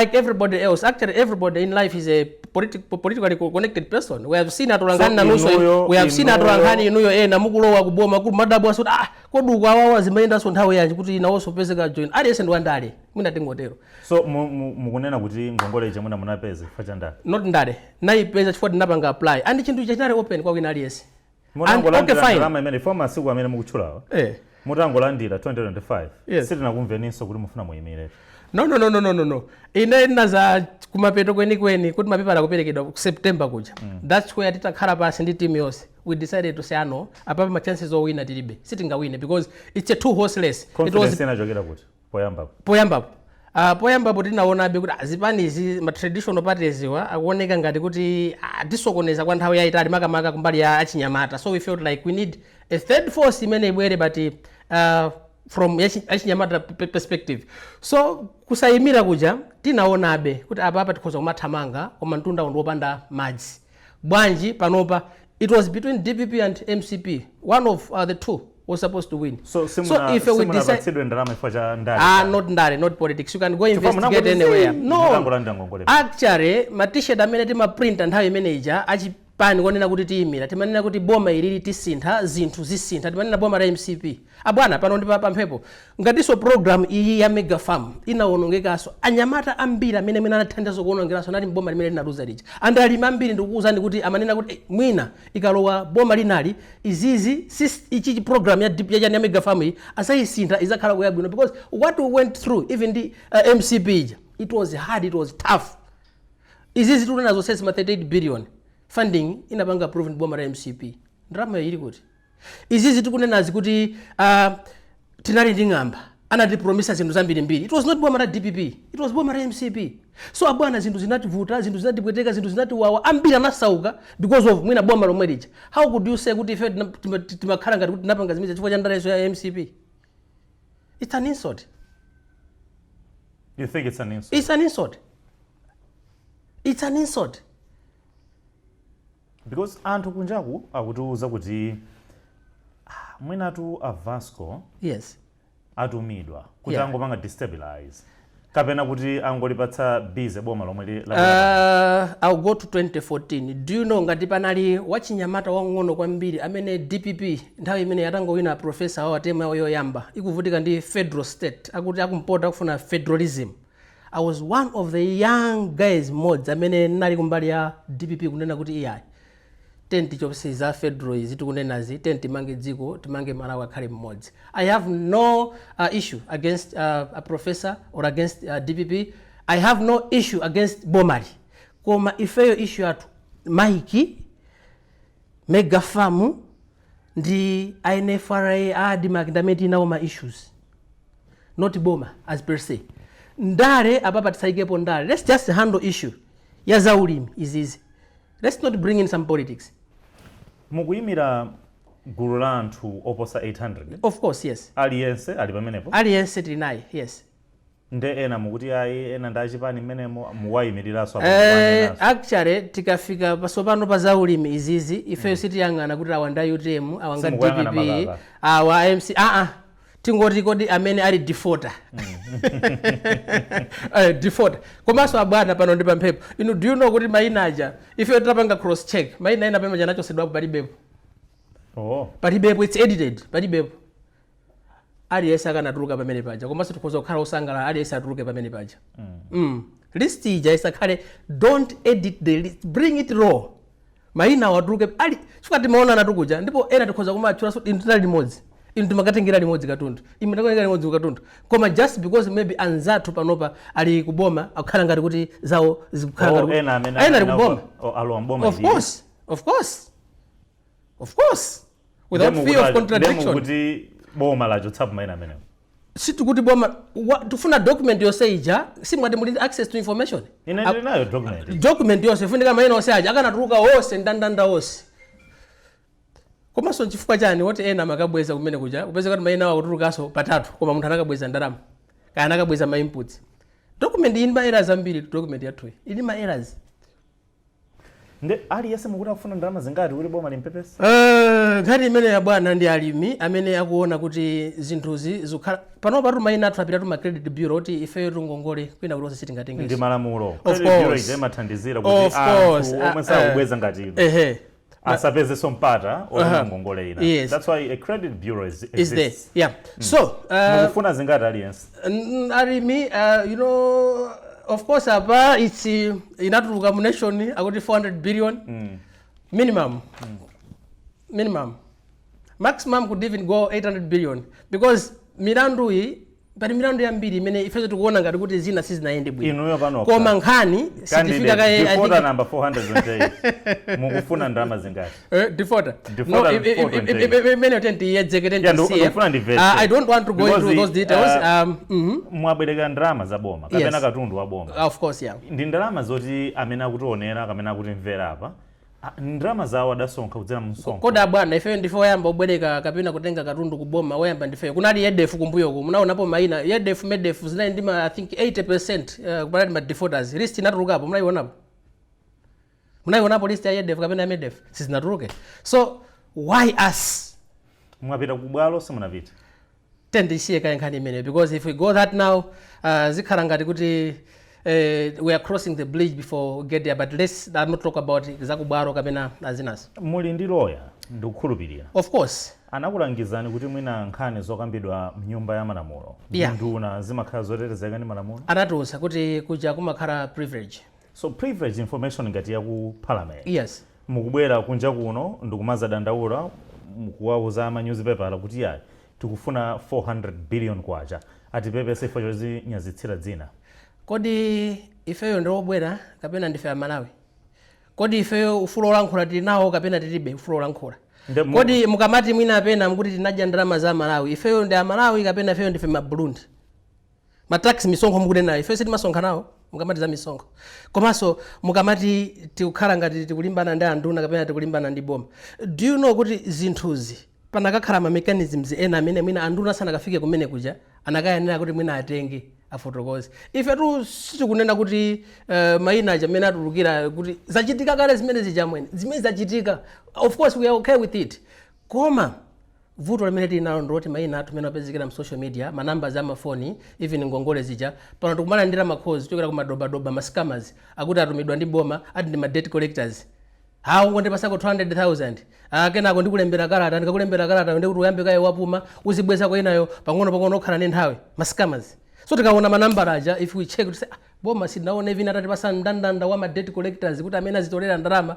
[SPEAKER 2] Like everybody else. Actually, everybody in life is a politically connected person. We have seen atolankhani
[SPEAKER 1] So
[SPEAKER 2] nanunso.
[SPEAKER 1] inuyo-
[SPEAKER 2] We have seen
[SPEAKER 1] inuyo-
[SPEAKER 2] atolankhani inuyo ena mukulowa kuboma kuti madabwa kuti, "Ah, kodi uku awawa zimayendanso nthawi yanji kuti nawonso pezeka join?" Aliyense ndi wandale, mwina tingotero.
[SPEAKER 1] So mukunena kuti ngongole ija mwina munapeza chifukwa cha ndale?
[SPEAKER 2] Not ndale. Nayipeza chifukwa tinapanga apply and chinthu ichi chinali open kwa wina aliyense. And okay,
[SPEAKER 1] Mutangolandira
[SPEAKER 2] fine.
[SPEAKER 1] ndalama imene ifo masiku amene mukutchulawa, mutangolandira 2025, sitinakumveninso kuti mufuna muyimire.
[SPEAKER 2] No. Ine naza kumapeto kwenikweni kuti mapepala akuperekedwa ku September kuja. That's where titakhala pasi ndi team yonse, we decided to say, "Ano apapa ma chances owina tilibe, sitingawine because it's a two horse race." It was
[SPEAKER 1] Confidence inachokera kuti poyambapo?
[SPEAKER 2] Poyambapo tinaonabe kuti zipanizi, ma traditional parties wa, akuoneka ngati kuti tisokoneza kwa nthawi yayitali, makamaka kumbali ya achinyamata. So we felt like we need a third force imene ibwere, but from achinyamata perspective. So kusayimira kuja tinaonabe kuti apapa tikhoza kumathamanga, koma mtunda ndi wopanda madzi. Bwanji panopa it was between DPP and MCP. One of the two was supposed to win.
[SPEAKER 1] So
[SPEAKER 2] So if we decide
[SPEAKER 1] simunapatsidwe ndalama chifukwa cha ndale?
[SPEAKER 2] Ah, not ndale, not politics. You can go investigate anywhere. No.
[SPEAKER 1] Mutangolandira ngongole.
[SPEAKER 2] Actually, ma T-shirt amene timaprinta nthawi imene ija achipani konena kuti tiyimira, timanena kuti boma ilili tisintha zinthu, zisintha. Timanena boma la MCP. Abwana, pano ndi pamphepo. Ngatinso program iyi ya mega farm inawonongekanso, anyamata ambiri amene mwina anathandiza kuwonongeranso anali mboma limene linaluza lija. And alimi ambiri, ndikukuwuzani kuti amanena kuti, "Mwina ikalowa boma linali izizi ichichi program ya DP ya mega farm iyi asayisintha, izakhala kuyabwino," because what we went through, even the MCP ija, it was hard, it was tough. Izizi tikuti zonse ma 38 billion funding inapanga approved boma la MCP. Ndalama ili kuti? Izizi tikunenazi kuti tinali ndi ng'amba, anatipromisa zinthu zambirimbiri, it was not boma la DPP, it was boma la MCP. So abwana, zinthu zinativuta, zinthu zinatipweteka, zinthu zinatiwawa, ambiri anasauka because of mwina boma lomwe lija. How could you say kuti ife timakhala ngati kuti tinapanga zimene chifukwa cha ndaleso ya MCP? It's an insult.
[SPEAKER 1] You think it's an insult?
[SPEAKER 2] It's an insult, it's an insult.
[SPEAKER 1] Because anthu kunjaku akutiuza kuti mwinatu a Vasco atumidwa kuti angopanga destabilize kapena kuti angolipatsa busy boma lomwe
[SPEAKER 2] I'll go to 2014. Do you know ngati panali wachinyamata wang'ono kwambiri amene DPP nthawi imene yatangowina, professor wawo term yawo yoyamba ikuvutika ndi federal state, akuti akumpota akufuna federalism? I was one of the young guys mods amene nali kumbali ya DPP kunena kuti, "Iyayi, tenti chonse za federal izi tikunenazi, tenti timange dziko, timange Malawi akhale mmodzi." I have no issue against a professor or against DPP. I have no issue against bomali. Koma ifeyo issue yathu, MAIIC, mega farm ndi NFRA, ADMARC, ndi amene tinawo ma issues, not boma as per se. Ndale apapa tisayikepo ndale. Let's just handle issue ya zaulimi izizi. Let's not bring in some politics.
[SPEAKER 1] Mukuyimira gulu la anthu oposa 800.
[SPEAKER 2] Of course, yes.
[SPEAKER 1] Aliyense ali pamenepo?
[SPEAKER 2] Aliyense tili naye, yes.
[SPEAKER 1] Nde ena mukuti ayi, ena ndi achipani mmenemo, muwayimiriranso apo?
[SPEAKER 2] Eh,
[SPEAKER 1] mukuwanenaso.
[SPEAKER 2] Actually, tikafika pasopano pa zaulimi izizi, ifeyo sitiyang'ana kuti awa ndi UTM, awa nga
[SPEAKER 1] Simukuyang'ana
[SPEAKER 2] DPP,
[SPEAKER 1] makaka.
[SPEAKER 2] awa MC. Aa, tingoti kodi amene ali defaulter, defaulter. Komanso abwana, pano ndi pamphepo. Inu, do you know kuti mayina aja ifeyo titapanga cross check, mayina ena pamene anachosedwapo palibepo?
[SPEAKER 1] Oh.
[SPEAKER 2] Palibepo, it's edited, palibepo. Aliyense akanatuluka pamene paja, komanso tikhoza kukhala osangalala aliyense atuluke pamene paja. List ija isakhale, don't edit the list, bring it raw. Mayina awo atuluke ali chifukwa timaonana tukuja, ndipo ena tikhoza kumatchula inu tinali limodzi, inu timakatengera limodzi katundu, inu timakatengera limodzi katundu, koma just because maybe anzathu panopa ali kuboma, akukhala ngati kuti zawo zikukhala
[SPEAKER 1] Oh,
[SPEAKER 2] ngati
[SPEAKER 1] ena amene
[SPEAKER 2] ena ali kuboma.
[SPEAKER 1] Oh, alowa mboma.
[SPEAKER 2] Of course, of course, of course, without fear of contradiction.
[SPEAKER 1] Kuti boma lachotsapo mayina amenewo?
[SPEAKER 2] Sitikuti boma tifuna document yonse ija. Simwati muli ndi access to information?
[SPEAKER 1] Ine ndili nayo document.
[SPEAKER 2] Document yonse ifunika mayina onse aja akanatuluka onse, ndandanda onse. Komanso nchifukwa chani woti ena amakabweza kumene kuja, kupeza kuti mayina awo akutulukanso patatu, koma munthu anakabweza ndalama kaya anakabweza ma inputs? Document iyi ndi ma errors ambiri. Document yathuyi ili ma errors.
[SPEAKER 1] Nde aliyense mukuti akufuna ndalama zingati kuti boma limpepese?
[SPEAKER 2] Nkhani imene ya bwana ndi alimi amene akuona kuti zinthuzi zikukhala panopa patu mayina athu apitatu ma credit bureau, kuti ifeyo tungongole kwina kuti onse sitingatengenso.
[SPEAKER 1] Ndi malamulo.
[SPEAKER 2] Of
[SPEAKER 1] Credit bureau
[SPEAKER 2] course.
[SPEAKER 1] ija imathandizira kuti
[SPEAKER 2] Of course.
[SPEAKER 1] anthu omwe sakubweza ngati inu asapezenso mpata otenga ngongole ina. That's why a credit bureau
[SPEAKER 2] is there.
[SPEAKER 1] exists.
[SPEAKER 2] Yeah, so
[SPEAKER 1] Mukufuna zingati aliyense?
[SPEAKER 2] Alimi, of course apa it's inatuluka mu Nation akuti 400 billion minimum, minimum, maximum could even go 800 billion, because milandu iyi, pali milandu yambiri imene ifenso tikuona ngati kuti zina sizinayende bwino.
[SPEAKER 1] Inuyo pano
[SPEAKER 2] Koma nkhani sitifika kaye, I
[SPEAKER 1] defaulter
[SPEAKER 2] think.
[SPEAKER 1] number 428, mukufuna ndalama zingati?
[SPEAKER 2] Defaulter.
[SPEAKER 1] Defaulter.
[SPEAKER 2] No,
[SPEAKER 1] 428.
[SPEAKER 2] imene tiyedzeke.
[SPEAKER 1] Yeah, ndikufuna ndimvetse.
[SPEAKER 2] I don't want to go
[SPEAKER 1] Because
[SPEAKER 2] into those details.
[SPEAKER 1] Mwabwereka ndalama za boma kapena katundu wa boma.
[SPEAKER 2] Of course, yeah.
[SPEAKER 1] Ndi ndalama zoti amene akutionera kapena akutimvera apa, ndalama zawo adasonkha kudzera msonkho.
[SPEAKER 2] Kodi abwana, ifeyo ndife oyamba obwereka kapena kutenga katundu kuboma? Oyamba ndifeyo. Kunali YEDEF kumbuyoku, munaonapo mayina YEDEF, MEDEF, zinali ndi ma, I think, 80% kunali ma defaulters. List inatulukapo? Munayionapo? Munayionapo list ya YEDEF kapena ya MEDEF? Sizinatuluke. So why us?
[SPEAKER 1] Mwapita kubwalo, simunapita?
[SPEAKER 2] Tendisiye kaye nkhani imeneyo, because if we go that now, zikhala ngati kuti we are crossing the bridge before we get there. But let's not talk about zakubwalo kapena azinazo.
[SPEAKER 1] Muli ndi lawyer, ndikukhulupirira?
[SPEAKER 2] Of course.
[SPEAKER 1] Anakulangizani kuti mwina nkhani zokambidwa mnyumba ya malamulo ndi nduna zimakhala zotetezeka ndi malamulo?
[SPEAKER 2] Anatiuza kuti kuja kumakhala privilege.
[SPEAKER 1] So privilege information ngati ya ku parliament, mukubwera kunja kuno ndikumazadandaula, mukuwauza ama newspaper kuti yayi, tikufuna 400 billion kwacha, atipepese ifo chozinyazitsira dzina?
[SPEAKER 2] Kodi ifeyo ndi obwera kapena ndife Amalawi? Kodi ifeyo ufulu olankhula tili nawo kapena tilibe ufulu olankhula? Kodi mukamati mwina apena mukuti tinadya ndalama za Malawi, ifeyo ndi Amalawi kapena ifeyo ndife Maburundi? Ma tax, misonkho mukunenayo, ifeyo sitimasonkha nawo? Mukamati za misonkho, komanso mukamati tikukhala ngati tikulimbana ndi anduna kapena tikulimbana ndi boma, do you know kuti zinthuzi panakakhala ma mechanisms ena amene mwina anduna sanakafike kumene kuja, anakayenera kuti mwina atenge afotokoze? Ife tu sitikunena kuti mayina aja amene atulukira kuti zachitika kale zimene zijamwene zimene zachitika. Of course we are okay with it, koma vuto limene tili nalo ndiloti mayina athu amene apezekera mu social media, ma numbers amafoni, even ngongole zija, pano tikumalandira ma calls kuchokera ku madobadoba, ma scammers, akuti atumidwa ndi boma, ati ndi ma debt collectors. Ha, ungondipasako 200,000, ah, kenako ndikulembera kalata, ndikakulembera kalata ndikuti uyambe kaye wapuma, uzibwezako inayo pang'ono pang'ono, okhala ndi nthawi. Ma scammers. So tikaona manambala aja, if we check to say, ah, boma sinaone even atatipasa mndandanda wa ma debt collectors kuti amene azitolera ndalama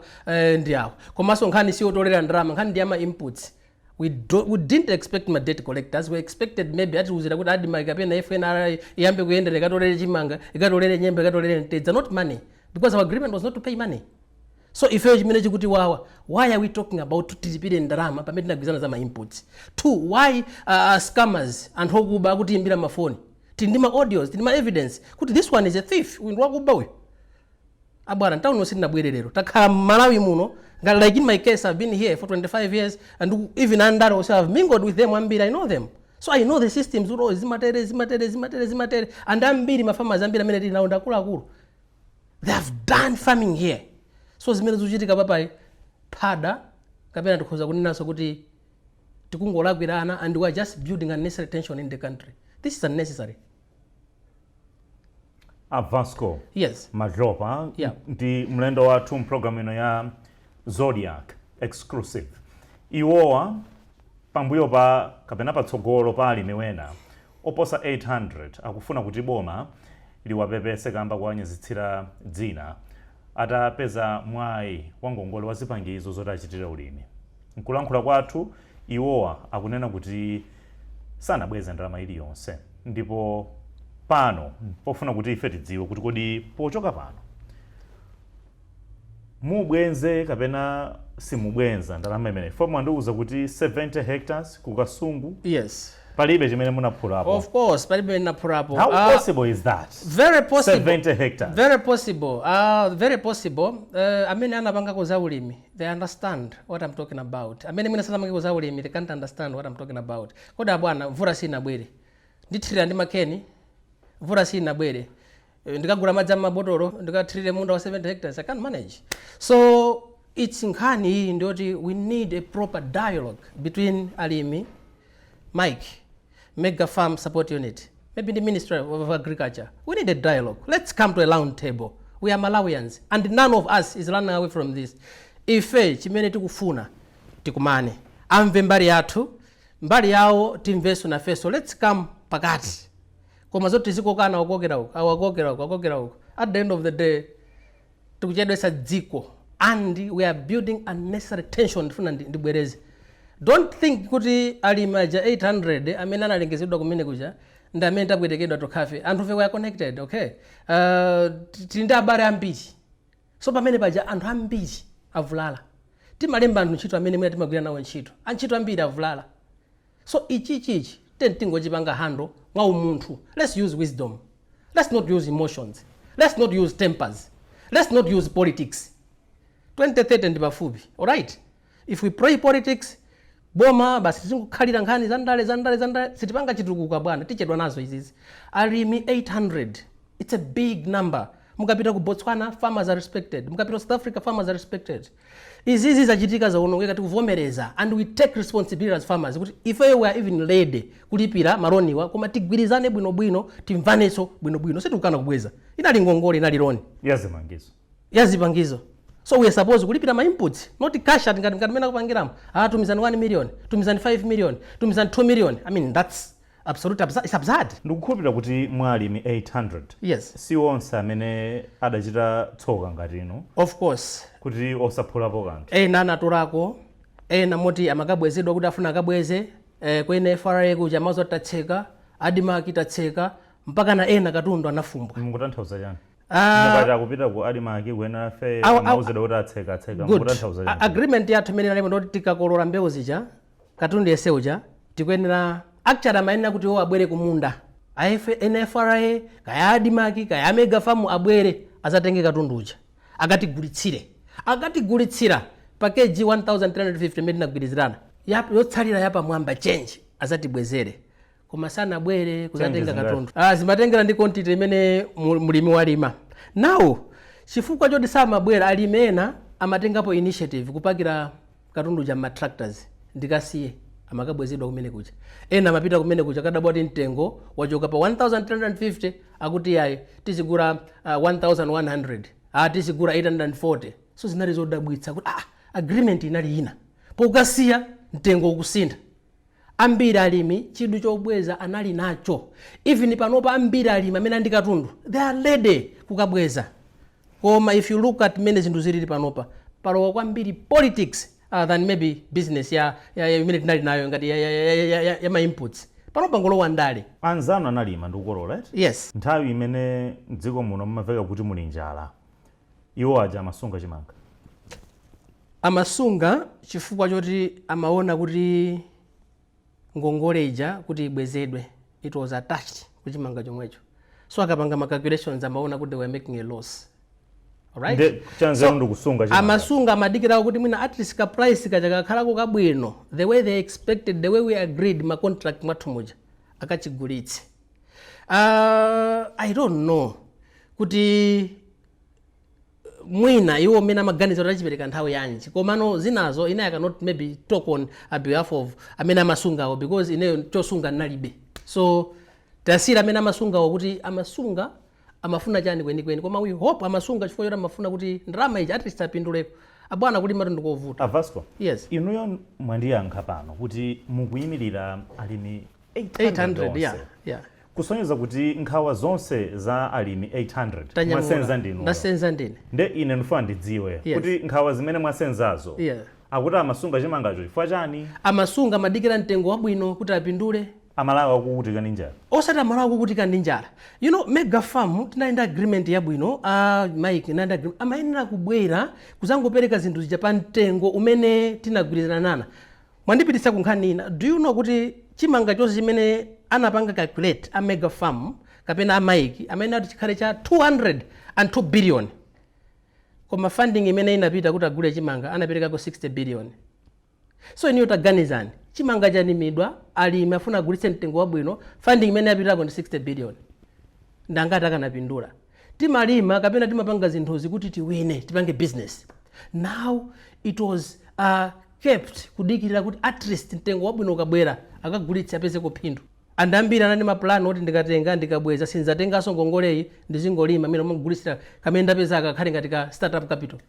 [SPEAKER 2] ndi awo. Komanso nkhani siyotolera ndalama, nkhani ndi ama inputs. We didn't expect ma debt collectors. We expected maybe atiuzira kuti ADMARC kapena FNRI iyambe kuyendera, ikatolere chimanga, ikatolere nyemba, ikatolere mtedza, not money, because our agreement was not to pay money. So ifeyo chimene chikuti wawa, why are we talking about tilipire ndalama pamene tinagwirizana za ma inputs? Two, why scammers, anthu okuba, akutiimbira mafoni? Tili ndi ma audios, tili ma evidence kuti this one is a thief, uyu ndi wakuba uyu. Abwana, ntawuni sitinabwere lero, takhala mmalawi muno. Ngati like in my case, I've been here for 25 years, and even andale also I've mingled with them ambiri, I know them. So I know the systems kuti, oh, zimatere, zimatere, zimatere, zimatere. And ambiri ma farmers ambiri amene tili nawo ndi akuluakulu, they have done farming here. So zimene zikuchitika papai phada, kapena tikhoza kunenanso kuti tikungolakwirana, and we are just building unnecessary tension in the country. This is unnecessary.
[SPEAKER 1] A Vasco Madhlopa ndi mlendo wathu mpulogalamu ino ya Zodiak Exclusive. Iwowa pambuyo pa kapena patsogolo pa alimi wena oposa 800 akufuna kuti boma liwapepese kamba kuwanyazitsira dzina atapeza mwayi wa ngongole wa zipangizo zoti achitire ulimi. Nkulankhula kwathu, iwowa akunena kuti sanabweze ndalama iliyonse, ndipo pano pofuna kuti ife tidziwe kuti kodi pochoka pano mubwenze kapena simubwenza ndalama imeneyi. Fo mwandiuza kuti 70 hectares ku Kasungu,
[SPEAKER 2] Yes.
[SPEAKER 1] palibe chimene munaphulapo.
[SPEAKER 2] Of course, palibe naphulapo.
[SPEAKER 1] How possible is that?
[SPEAKER 2] Very possible.
[SPEAKER 1] 70 hectares.
[SPEAKER 2] Very possible, very possible. Amene anapangako za ulimi, they understand what I'm talking about. Amene mwina sanapangako za ulimi, they can't understand what I'm talking about. Kodi abwana, mvula sinabwere, ndithirira ndi makeni? Mvula sinabwere. Ndikagula madzi amabotolo ndikathirire munda wa 70 hectares? I can't manage. So it's nkhani iyi ndiyoti we need a proper dialogue between alimi, MAIIC, Mega Farm Support Unit, maybe the Ministry of Agriculture. We need a dialogue. Let's come to a round table. We are Malawians and none of us is running away from this. Ife chimene tikufuna, tikumane, amve mbali yathu, mbali yawo timvenso nafenso. Let's come pakati. Koma zoti tizikokana, wakokera uku, awakokera uku, akokera uku, at the end of the day tikuchedwesa dziko and we are building unnecessary tension. Ndifuna ndibwereze, don't think kuti alimi aja 800 amene analengezedwa kumene kuja ndi amene tabwerekedwa tokhafe. Anthufe, we are connected, okay? Tili ndi abale ambiri. So pamene paja anthu ambiri avulala. Timalemba anthu ntchito amene mwina timagwira nawo ntchito, antchito ambiri avulala. So ichichichi teni tingochipanga handle mwa umunthu. Let's use wisdom. Let's not use emotions. Let's not use tempers. Let's not use politics. 2030 ndi pafupi, alright? If we play politics, boma basi zingokhalira nkhani zandale, zandale, zandale, sitipanga chitukuko bwana, tichedwa nazo izizi. Alimi 800, it's a big number. Mukapita ku Botswana, farmers are respected. Mukapita ku South Africa, farmers are respected. Izizi zachitika, zaonongeka, tikuvomereza and we take responsibility as farmers kuti ifeyo we are even ready kulipira ma loan wa, koma tigwirizane bwinobwino, timvanenso bwinobwino. Sitikukana kubweza. Inali ngongole, inali loan
[SPEAKER 1] yazipangizo.
[SPEAKER 2] Yazipangizo. So we are supposed kulipira ma inputs, not cash at ngati mene akupangiramo. Ah, tumizani 1 million, tumizani 5 million, tumizani 2 million. I mean, that's absolute absurd. It's absurd.
[SPEAKER 1] Ndikukhulupirira kuti mwa alimi 800, si onse amene adachita tsoka ngati inu
[SPEAKER 2] Of course.
[SPEAKER 1] kuti osaphulapo kanthu.
[SPEAKER 2] Ena anatulako, ena moti amakabwezedwa kuti afuna akabweze ku NFRA kuja amazo tatseka, ADMARC tatseka, mpaka na ena katundu anafumbwa.
[SPEAKER 1] Mukutanthauza chani?
[SPEAKER 2] Ah,
[SPEAKER 1] Mukati akupita ku ADMARC, ku NFRA, amauzidwa kuti atseka, atseka.
[SPEAKER 2] Good.
[SPEAKER 1] Mukutanthauza chani?
[SPEAKER 2] Agreement yathu imene inalipo ndoti tikakolola mbewu zija, katundu yese uja, tikuyenera, actually amayenera kuti iwo abwere kumunda, NFRA kaya ADMARC kaya Mega Farm, abwere azatenge katundu uja, akatigulitsire. Akatigulitsira pa kg 1350 imene tinagwirizirana, yotsalira yapamwamba, change, azatibwezere. Koma sanabwere kuzatenga
[SPEAKER 1] Zingati?
[SPEAKER 2] katundu. Ah, zimatengera ndi quantity imene mulimi walima. Now chifukwa choti samabwera, alimi ena amatengapo initiative kupakira katundu ja ma tractors, ndikasiye, amakabwezedwa kumene kuja. Ena amapita kumene kuja, kadabwa kuti mtengo wachoka pa 1350, akuti yayi, tizigula 1100, ah, tizigula 840. So zinali zodabwitsa kuti ah, agreement inali ina, pokasiya mtengo ukusintha. Ambiri alimi chidwi chobweza anali nacho. Even panopa ambiri alimi amene andi katundu, they are ready kukabweza. Koma if you look at mmene zinthu zilili panopa, palowa kwambiri politics than maybe business ya imene tinali nayo ngati ya ma inputs. Panopa ngolowa ndale.
[SPEAKER 1] Anzanu analima ndi kukolola, right?
[SPEAKER 2] Yes.
[SPEAKER 1] Nthawi imene mdziko muno mumamveka kuti muli njala, iwo aja amasunga chimanga.
[SPEAKER 2] Amasunga chifukwa choti amaona kuti ngongole ija kuti ibwezedwe, it was attached kuchimanga chomwecho. So akapanga ma calculations, amaona kuti they were making a loss, alright?
[SPEAKER 1] Nde chanzeru ndikusunga chimanga.
[SPEAKER 2] Amasunga, amadikirawo kuti mwina at least ka price kaja kakhalako kabwino, the way they expected, the way we agreed ma contract mwathu muja, akachigulitse. I don't know kuti mwina iwo mmene amaganiza kuti achipereka nthawi yanji. Komano zinazo ine I cannot maybe talk on a behalf of amene amasungawo, because ineyo chosunga ndinalibe. So tasiyira amene amasungawo kuti amasunga. Amafuna chani kwenikweni? Koma we hope amasunga chifukwa choti amafuna kuti ndalama iji at least apinduleko. Abwana, kulima ndikovuta.
[SPEAKER 1] A Vasco,
[SPEAKER 2] Yes.
[SPEAKER 1] inuyo mwandiyankha pano kuti mukuyimirira alimi 800
[SPEAKER 2] 800.
[SPEAKER 1] onse.
[SPEAKER 2] Yeah.
[SPEAKER 1] Kusonyeza kuti nkhawa zonse za alimi 800
[SPEAKER 2] Tanyamula.
[SPEAKER 1] mwasenza ndinu.
[SPEAKER 2] Ndasenza ndine.
[SPEAKER 1] Nde ine ndifuna ndidziwe kuti nkhawa zimene mwasenzazo, akuti amasunga chimangacho chifukwa chani?
[SPEAKER 2] Amasunga, amadikira mtengo wabwino kuti apindule.
[SPEAKER 1] Amalawi akukutika ndi njala.
[SPEAKER 2] Osati Amalawi akukutika ndi njala. Mega Farm tinali ndi agreement yabwino. MAIIC inali ndi agreement, amayenera kubwera kuzangopereka zinthu zija pa mtengo umene tinagwirizana nana. Mwandipititsa ku nkhani ina. Do you know kuti chimanga chonse chimene anapanga calculate a Mega Farm kapena a MAIIC amene ati chikhale cha 202 billion, koma funding imene inapita kuti agule chimanga anaperekako 60 billion? So iniyo taganizani, chimanga chalimidwa, alimi afuna agulitse mtengo wabwino, funding imene yapitako ndi 60 billion. Ndangati akanapindula? Timalima kapena timapanga zinthuzi kuti tiwine, tipange business. Now it was kept kudikirira kuti at least mtengo wabwino ukabwera akagulitse, apezeko phindu. And ambiri anali mapulani oti ndikatenga, ndikabweza, sinzatenganso ngongoleyi, ndizingolima amene omagulitsira kamene ndapeza akakhale ngati ka startup capital.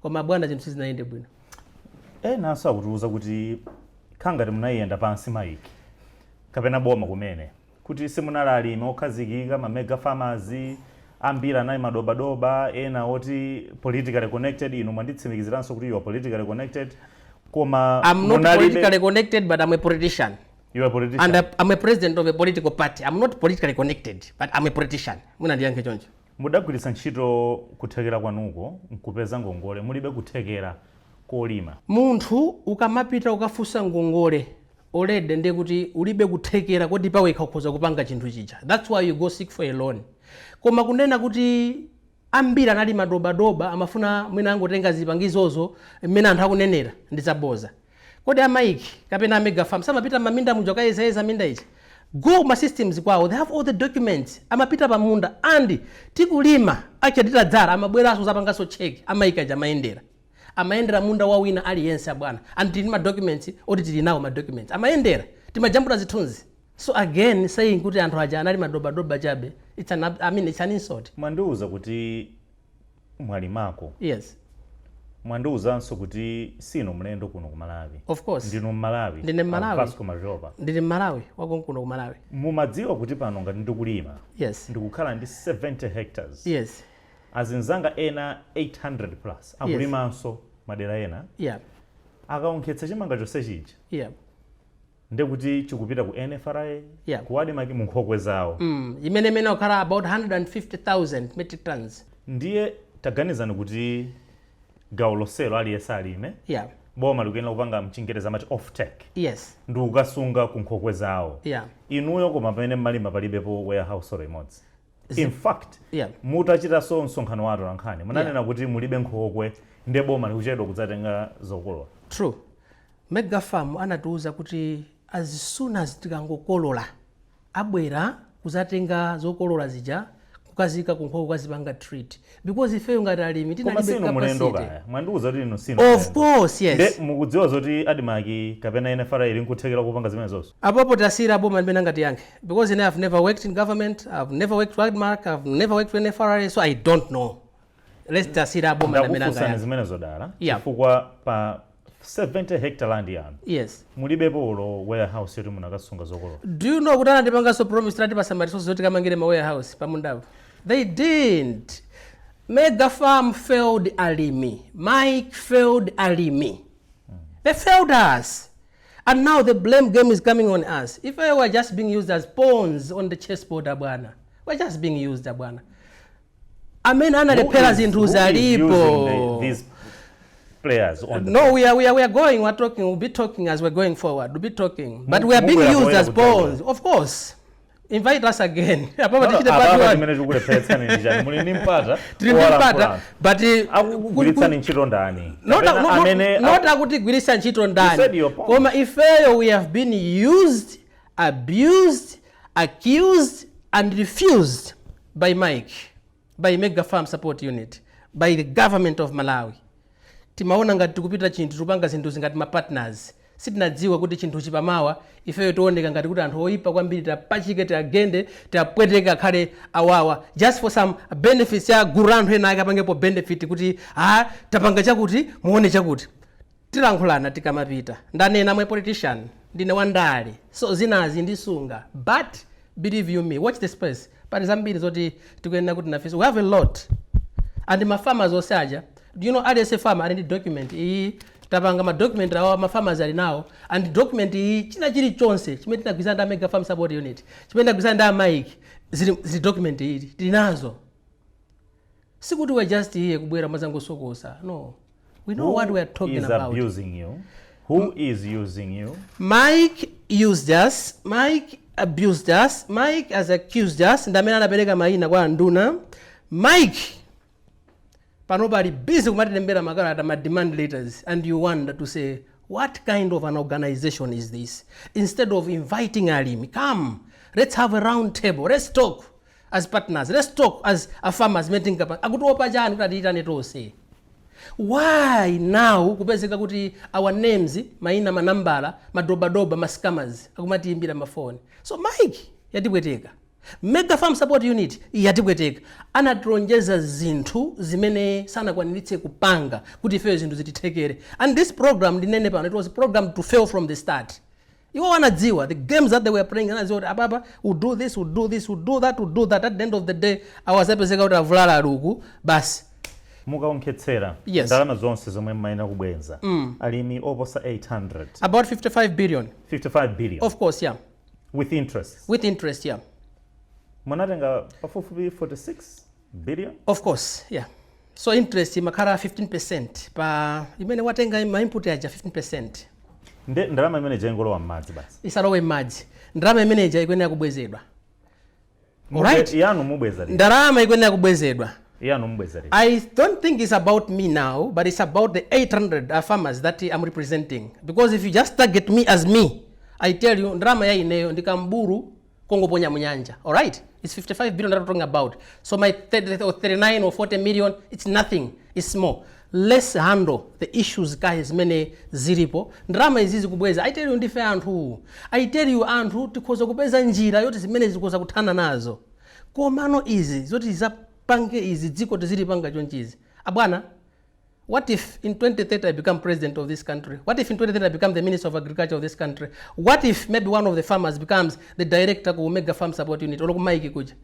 [SPEAKER 2] Koma bwana, zinthu sizinayende bwino.
[SPEAKER 1] Enanso akutiuza kuti khangati munayenda pansi MAIIC kapena boma kumene, kuti simunali alimi okhazikika. Ma mega farmers ambiri anali madobadoba, ena oti politically connected. Inu mwanditsimikiziranso kuti you are politically connected, koma
[SPEAKER 2] I'm not politically connected, but I'm a politician.
[SPEAKER 1] You are a politician.
[SPEAKER 2] And I'm a president of a political party. I'm not politically connected, but I'm a politician. Mwina ndiyankhe choncho.
[SPEAKER 1] Mudagwiritsa ntchito kuthekera kwanuko nkupeza ngongole mulibe kuthekera kolima.
[SPEAKER 2] Munthu ukamapita ukafunsa ngongole, already ndiye kuti ulibe kuthekera koti pawekha ukhoza kupanga chinthu chija. That's why you go seek for a loan. Koma kunena kuti ambiri anali madobadoba, amafuna mwina angotenga zipangizozo mmene anthu akunenera, ndi zaboza. Kodi a MAIIC kapena a Mega Farm samapita maminda muja kukayezayeza minda ichi? Go ma systems kwawo, they have all the documents. Amapita pamunda and tikulima, actually titadzala, amabweranso zapanganso check. A MAIIC aja amayendera munda wa wina aliyense, abwana, and tili ma documents oti tili nawo ma documents. Amayendera, timajambula zithunzi. So again, saying kuti anthu aja anali madobadoba chabe, it's an, I mean, it's an insult.
[SPEAKER 1] Mwandiuza kuti mwalimako.
[SPEAKER 2] Yes.
[SPEAKER 1] Mwandiuzanso kuti sinu mlendo kuno ku Malawi.
[SPEAKER 2] Of course.
[SPEAKER 1] Ndinu Mmalawi.
[SPEAKER 2] Ndine Mmalawi.
[SPEAKER 1] Vasco Madhlopa.
[SPEAKER 2] Ndili Mmalawi wakonkuno ku Malawi.
[SPEAKER 1] Mumadziwa kuti pano ngati ndikulima, ndikukhala ndi 70 hectares, azinzanga ena 800 plus akulimanso madera ena, akaonkhetsa chimanga chonse chija, ndekuti chikupita ku NFRA, ku ADMARC, mu nkhokwe zawo.
[SPEAKER 2] Imene okhala about 150,000 metric tons.
[SPEAKER 1] Ndiye taganizani kuti gawo lonselo aliyense alime, boma likuyenera kupanga, mchingereza amati off take, ndi kukasunga ku nkhokwe zawo. Inuyo koma pamene mmalima palibepo warehouse olo imodzi. In fact, mutachitanso msonkhano wa atolankhani munanena kuti mulibe nkhokwe, ndiye boma likuchedwa kudzatenga zokolola.
[SPEAKER 2] True. Mega Farm anatiuza kuti as soon as tikangokolola, abwera kuzatenga zokolola zija kukazika kunkhokwe, kukazipanga treat, because ifeyo ngati alimi
[SPEAKER 1] Koma
[SPEAKER 2] tinalibe
[SPEAKER 1] sinu mulendo
[SPEAKER 2] capacity.
[SPEAKER 1] kaya, mwandiuza kuti inu sinu
[SPEAKER 2] Of
[SPEAKER 1] mulendo.
[SPEAKER 2] course, yes.
[SPEAKER 1] Nde mukudziwa zoti ADMARC kapena NFRA ili nkuthekera kupanga zimenezonso?
[SPEAKER 2] Apopo tasiyira boma limene angatiyankhe, because ine I've never worked in government, I've never worked with ADMARC, I've never worked with NFRA, so I don't know. Let's tasiyira boma limene
[SPEAKER 1] Ndakufunsani
[SPEAKER 2] angayankhe.
[SPEAKER 1] zimenezo dala chifukwa pa 70 hectare land yanu mulibepo olo warehouse yoti munakasunga zokolola.
[SPEAKER 2] Do you know kuti anatipanganso promise tati pasama resources zoti kamangire ma warehouse pamundapo? They didn't. Mega Farm failed alimi. MAIIC failed alimi. They failed us, and now the blame game is coming on us. If we were just being used as pawns on the chessboard, abwana, we're just being used, abwana. Amene analephera zinthu
[SPEAKER 1] Who is
[SPEAKER 2] zalipo.
[SPEAKER 1] Using these players on the
[SPEAKER 2] No, we are going, we're talking, we'll be talking as we're going forward. We'll be talking. But we are being
[SPEAKER 1] Mubwera
[SPEAKER 2] used as
[SPEAKER 1] poyera.
[SPEAKER 2] Pawns. Of course. Invite us again. Apapa
[SPEAKER 1] No,
[SPEAKER 2] tichite part
[SPEAKER 1] apapa
[SPEAKER 2] one.
[SPEAKER 1] chimene chikulepheretsani ndi chani? Muli ndi mpata
[SPEAKER 2] Tili ndi mpata,
[SPEAKER 1] wowalankhula.
[SPEAKER 2] but
[SPEAKER 1] Akugwiritsani ntchito ndani?
[SPEAKER 2] Not,
[SPEAKER 1] Kapena
[SPEAKER 2] no,
[SPEAKER 1] amene
[SPEAKER 2] not akutigwiritsa ntchito
[SPEAKER 1] You said
[SPEAKER 2] ndani,
[SPEAKER 1] your point.
[SPEAKER 2] koma ifeyo we have been used, abused, accused and refused by MAIIC, by Mega Farm Support Unit, by the government of Malawi. Timaona ngati tikupita chinthu, tikupanga zinthu zingati ma partners. Sitinadziwa kuti chinthuchi pamawa ifeyo tioneka ngati kuti anthu oyipa kwambiri, tapachike, tiagende, tiapweteke, akhale awawa just for some benefits ya gulu la anthu ena ake apangepo benefit kuti, "Ah, tapanga chakuti, muone chakuti." Tilankhulana tikamapita. Ndanena mwe politician, ndine wandale, so zinazi ndisunga, but believe you me, watch the space. Pali zambiri zoti tikuyenera kuti nafenso we have a lot and ma farmers onse aja, do you know, aliyense farmer ali ndi document iyi. Tapanga ma document awa, ma farmers ali nawo, and document iyi, china chilichonse chimene tinagwirizana ndi a Mega Farm Support Unit, chimene tinagwirizana ndi a MAIIC, zili document iyi tili nazo. Sikuti we're just here kubwera mazangosokosa. No, we know
[SPEAKER 1] Who
[SPEAKER 2] what we are talking
[SPEAKER 1] is
[SPEAKER 2] about.
[SPEAKER 1] Abusing you? Who is using you?
[SPEAKER 2] MAIIC used us. MAIIC abused us. MAIIC has accused us. Ndamene anapereka mayina kwa nduna. MAIIC pano pali busy kumatilembera makalata, ma demand letters, and you wonder to say, what kind of an organization is this? Instead of inviting alimi, "Come, let's have a round table, let's talk as partners, let's talk as a farmers meeting," akutiopa chani kuti atiyitane tonse? Why now kupezeka kuti our names, mayina, manambala, madobadoba, ma scammers akumatiyimbira mafoni? So MAIIC yatipweteka, Mega Farm Support Unit yatipweteka. Anatilonjeza zinthu zimene sanakwaniritse kupanga kuti ifeyo zinthu zitithekere. And this program, ndinene pano, it was programmed to fail from the start. Iwo anadziwa the games that they were playing. Anadziwa kuti apapa we'll do this, we'll do this, we'll do that, we'll do that. At the end of the day, awazapezeka kuti avulala aluku basi.
[SPEAKER 1] Mukaonkhetsera
[SPEAKER 2] Yes.
[SPEAKER 1] ndalama zonse zomwe mmayenera kubwenza, alimi oposa 800,
[SPEAKER 2] About 55 billion.
[SPEAKER 1] 55 billion.
[SPEAKER 2] Of course, yeah.
[SPEAKER 1] With interest.
[SPEAKER 2] With interest, yeah.
[SPEAKER 1] Munatenga pafupifupi 46 billion.
[SPEAKER 2] Of course, yeah. So interest imakhala 15% pa imene watenga, ma input aja, 15%.
[SPEAKER 1] Nde ndalama imene ingolowa m'madzi basi.
[SPEAKER 2] Isalowe m'madzi. Ndalama imeneja ikuyenera kubwezedwa. Alright.
[SPEAKER 1] Yanu mubweza liti?
[SPEAKER 2] Ndalama ikuyenera kubwezedwa.
[SPEAKER 1] Yanu mubweza liti?
[SPEAKER 2] I don't think it's about me now, but it's about the 800 farmers that I'm representing. Because if you just target me as me, I tell you, ndalama ya ineyo ndikamburu kongoponya munyanja. Alright? It's 55 billion that we're talking about. So my 30 or 39 or 40 million, it's nothing. It's small. Let's handle the issues, guys, zimene zilipo. Ndalama izizi kubweza. I tell you, ndife anthu. I tell you, anthu tikhoza kupeza njira yoti zimene zikhoza kuthana nazo. Komano izi zoti zapange izi, dziko tizilipanga chonchizi, abwana, what if in 2030 I become president of this country? What if in 2030 I become the minister of agriculture of this country? What if maybe one of the farmers becomes the director ku Mega Farm Support Unit or ku MAIIC kuja?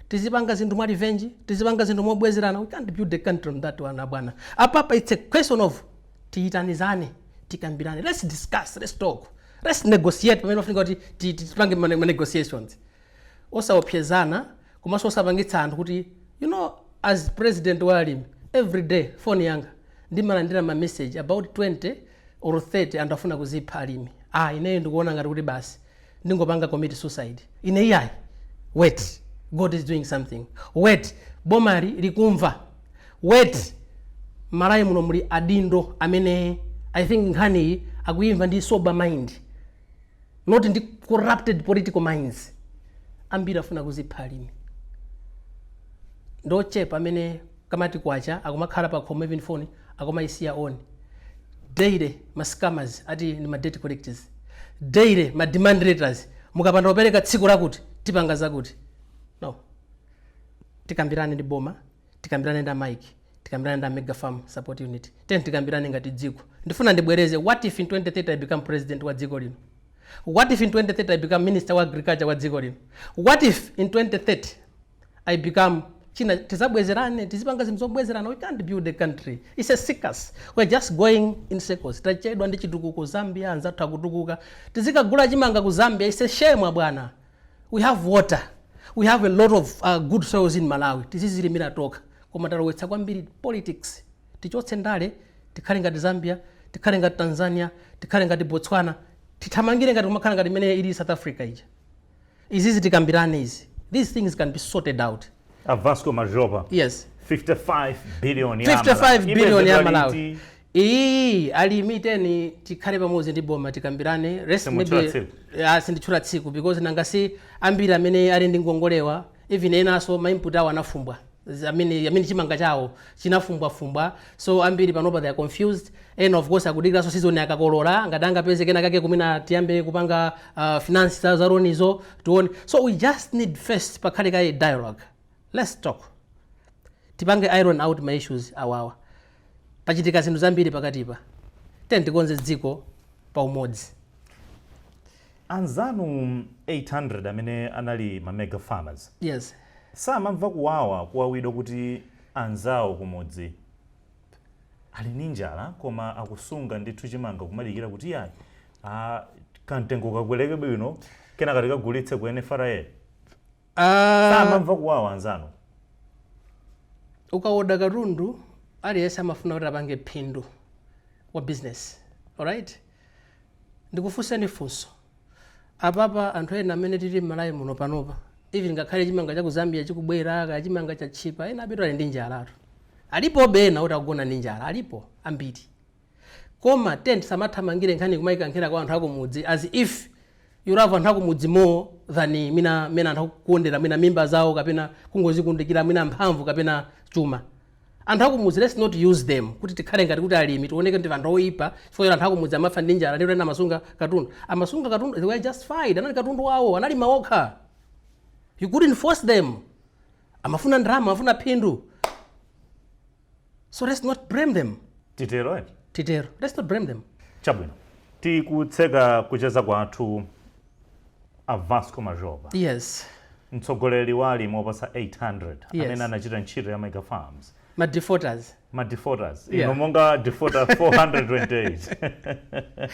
[SPEAKER 2] Tizipanga zinthu mwa revenge, tizipanga zinthu mobwezerana? We can't build the country on that one, abwana. Apapa it's a question of tiyitanizane, tikambirane. Let's discuss, let's talk, let's negotiate pamene pafunika kuti tipange ma negotiations, osaopsezana komanso osapangitsa anthu kuti, as president wa alimi, every day phone yanga ndimalandira ma message about 20 or 30, anthu afuna kuzipha alimi. Ah, ineyo ndikuona ngati kuti basi ndingopanga commit suicide ine. Iyayi, wait, God is doing something. Wait, bomali likumva. Wait, Malawi muno muli adindo amene I think nkhaniyi akuyimva ndi sober mind, not ndi corrupted political minds. Ambiri afuna kuzipha alimi, ndochepa amene kamati kwacha akumakhala pa khomo, even phone akumayisiya on. Daily ma scammers ati ndi ma debt collectors, daily ma demand letters, mukapanda kupereka tsiku lakuti tipanga zakuti. No, tikambirane ndi boma, tikambirane ndi a MAIIC, tikambirane ndi a Mega Farm Support Unit, then tikambirane ngati dziko. Ndifuna ndibwereze, what if in 2030 I become president wa dziko lino? What if in 2030 I become minister wa agriculture wa dziko lino? What if in 2030 I become china? Tizabwezerane, tizipanga zinthu zobwezerana? We can't build a country. It's a circus. We're just going in circles. Tachedwa ndi chitukuko. Zambia anzathu akutukuka, tizikagula chimanga ku Zambia. It's a shame, bwana. We have water, we have a lot of good soils in Malawi. Tizizilimira tokha, koma talowetsa kwambiri politics. Tichotse ndale, tikhale ngati Zambia, tikhale ngati Tanzania, tikhale ngati Botswana, tithamangire ngati kumakhala ngati imene ili South Africa ija. Izizi tikambirane izi. These things can be sorted out.
[SPEAKER 1] A Vasco Madhlopa.
[SPEAKER 2] Yes.
[SPEAKER 1] 55 billion ya
[SPEAKER 2] 55
[SPEAKER 1] Malawi.
[SPEAKER 2] billion ya
[SPEAKER 1] Ibwezedwa
[SPEAKER 2] Malawi.
[SPEAKER 1] liti?
[SPEAKER 2] Iyi alimi, teni tikhale pamodzi ndi boma, tikambirane. Rest
[SPEAKER 1] Simutchula
[SPEAKER 2] maybe
[SPEAKER 1] tsiku.
[SPEAKER 2] Ah, sinditchula tsiku because nangasi ambiri amene ali ndi ngongolewa, even enanso ma input awo anafumbwa. Amene chimanga chawo chinafumbwafumbwa, so ambiri panopa they are confused. And of course akudikiranso season akakolola, ngati angapeze kena kake kumene tiyambe kupanga finance za loan-izo tione. So we just need first pakhale kaye dialogue. Let's talk, tipange iron out ma issues awawa. Pachitika zinthu zambiri pakatipa, tiyeni tikonze dziko pa umodzi.
[SPEAKER 1] Anzanu 800 amene anali ma mega farmers samamva kuwawa, kuwawidwa kuti anzawo kumudzi ali ndi njala, koma akusunga ndithu chimanga kumadikira kuti yayi, kamtengo kakwereke bwino, kenaka tikagulitse ku NFRA? Samamva kuwawa anzanu?
[SPEAKER 2] Ukaoda katundu, aliyense amafuna kuti apange phindu wa business, alright? Ndikufunseni funso apapa: anthu ena amene tili m'Malawi muno panopa, even ngakhale chimanga cha ku Zambia chikubwera, kaya chimanga chatchipa, ena apeto ali ndi njalatu. Alipobe ena oti akugona ndi njala, alipo ambiri. Koma tiyeni tisamathamangire nkhani kumayikankhira kwa anthu akumudzi as if you love anthu akumudzi more than mina mene anthu akukondera mwina mimba zawo kapena kungozikundikira mwina mphamvu kapena chuma. Anthu akumudzi, let's not use them kuti tikhale ngati kuti alimi tioneke ndi anthu oyipa chifukwa choti anthu akumudzi amafa ndi njala. Ndikuti ena amasunga katundu, amasunga katundu, they were justified. Anali katundu wawo, analima okha. You couldn't force them. Amafuna ndalama, amafuna phindu, so let's not blame them.
[SPEAKER 1] Titero, eh?
[SPEAKER 2] Titero, let's not blame them.
[SPEAKER 1] Chabwino, tikutseka kucheza kwathu. A Vasco Majoba, mtsogoleri wa alimi oposa 800 amene anachita ntchito ya mega farms,
[SPEAKER 2] ma defaulters.
[SPEAKER 1] Ma defaulters. Ino monga defaulter 428,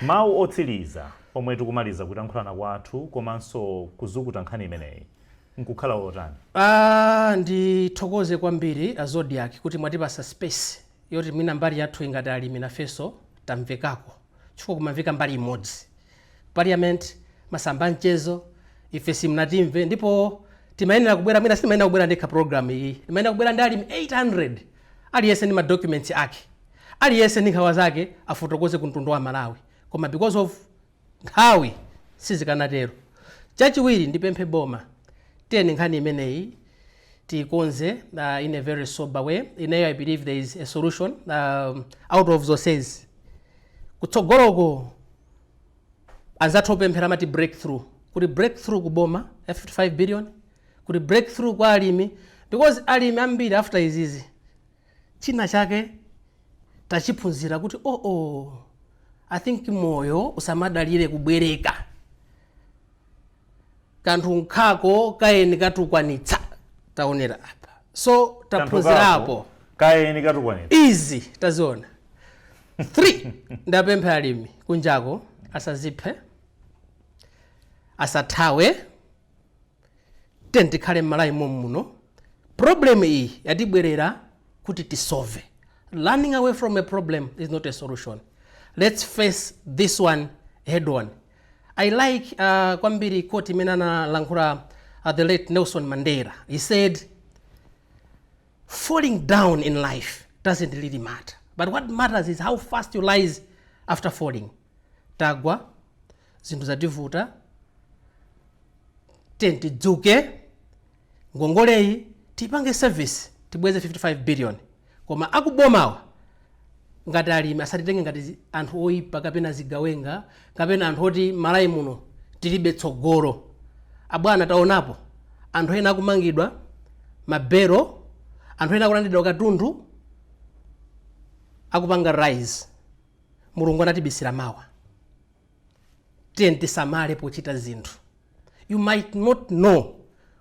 [SPEAKER 1] mawu otsiriza omwe tikumaliza kutankhulana kwathu komanso kuzukuta nkhani imeneyi nkukhala otani?
[SPEAKER 2] Ah, ndithokoze kwambiri a Zodiac kuti mwatipasa space yoti mwina mbali yathu ingati alimi nafenso tamvekako, chifukwa kumamveka mbali imodzi, parliament, masamba mchezo, ife simnatimve. Ndipo timayenera kubwera, mwina sitimayenera kubwera ndekha program iyi, timayenera kubwera ndi alimi 800, aliyense ndi ma documents ake, aliyense ndi nkhawa zake, afotokoze ku mtundu wa Malawi, koma because of nthawi sizikanatero. Chachiwiri, ndipemphe boma, tiyeni nkhani imeneyi tiikonze in a very sober way. Ineyo I believe there is a solution out of zonsezi kutsogoloko. Anzathu opemphera amati breakthrough, kuti breakthrough kuboma ya 55 billion, kuti breakthrough kwa alimi, because alimi ambiri after izizi china chake tachiphunzira kuti oh, I think moyo usamadalire kubwereka kanthu nkhako kayeni katukwanitsa. Taonera apa, so taphunzirapo.
[SPEAKER 1] Kayeni katukwanitsa.
[SPEAKER 2] Izi taziona. 3, ndapempha alimi kunjako asaziphe, asathawe. Tiyeni tikhale m'Malawi muno. Problem iyi yatibwerera kuti tisolve. Running away from a problem is not a solution. Let's face this one head on. I like kwambiri quote imene analankhula the late Nelson Mandela. He said, "Falling down in life doesn't really matter, but what matters is how fast you rise after falling." Tagwa, zinthu zativuta, tiyeni tidzuke. Ngongoleyi tipange service, tibweze 55 billion. Koma akubomawa, ngati alimi, asatitenge ngati anthu oyipa kapena zigawenga kapena anthu oti Malawi muno tilibe tsogolo. Abwana, taonapo anthu ena akumangidwa mabero, anthu ena akulandidwa katundu, akupanga rise. Mulungu anatibisira mawa. Tiyeni tisamale pochita zinthu. You might not know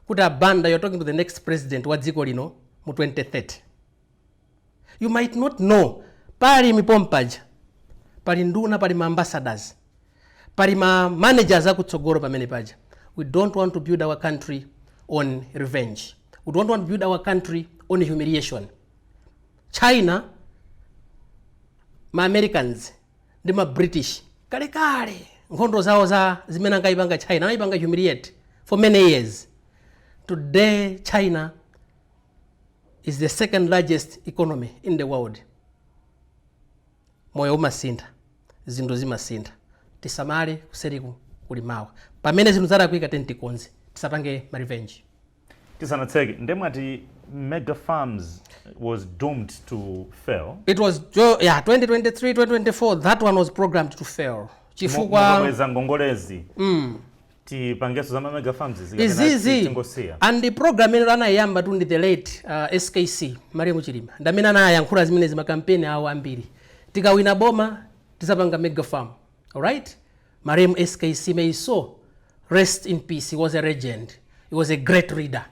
[SPEAKER 2] kuti abanda, you're talking to the next president wa dziko lino mu 2030. You might not know pali mipompaja, pali nduna, pali ma ambassadors, pali ma managers akutsogolo pamene paja. We don't want to build our country on revenge. We don't want to build our country on humiliation. China, ma Americans ndi ma British, kalekale nkhondo zawo za zimene ankayipanga China, anayipanga humiliate for many years. Today China is the second largest economy in the world. Moyo umasintha, zinthu zimasintha. Tisamale, kuseriku kuli mawa. Pamene zinthu zalakwika, tiyeni tikonze, tisapange ma revenge.
[SPEAKER 1] Tisanatseke, ndemwati mega farms was doomed to fail?
[SPEAKER 2] It was yeah, 2023, 2024, that one was programmed to fail chifukwa
[SPEAKER 1] Mukabweza ngongolezi, tipangenso za ma mega farms
[SPEAKER 2] izizi.
[SPEAKER 1] Tingosiya.
[SPEAKER 2] And the program imene anayamba tu ndi the late SKC, Malemu Chilima, ndamene anayankhula zimenezi makampeni awo ambiri: tikawina boma tizapanga mega farm. Alright, Malemu SKC, may so rest in peace. He was a legend, he was a great leader.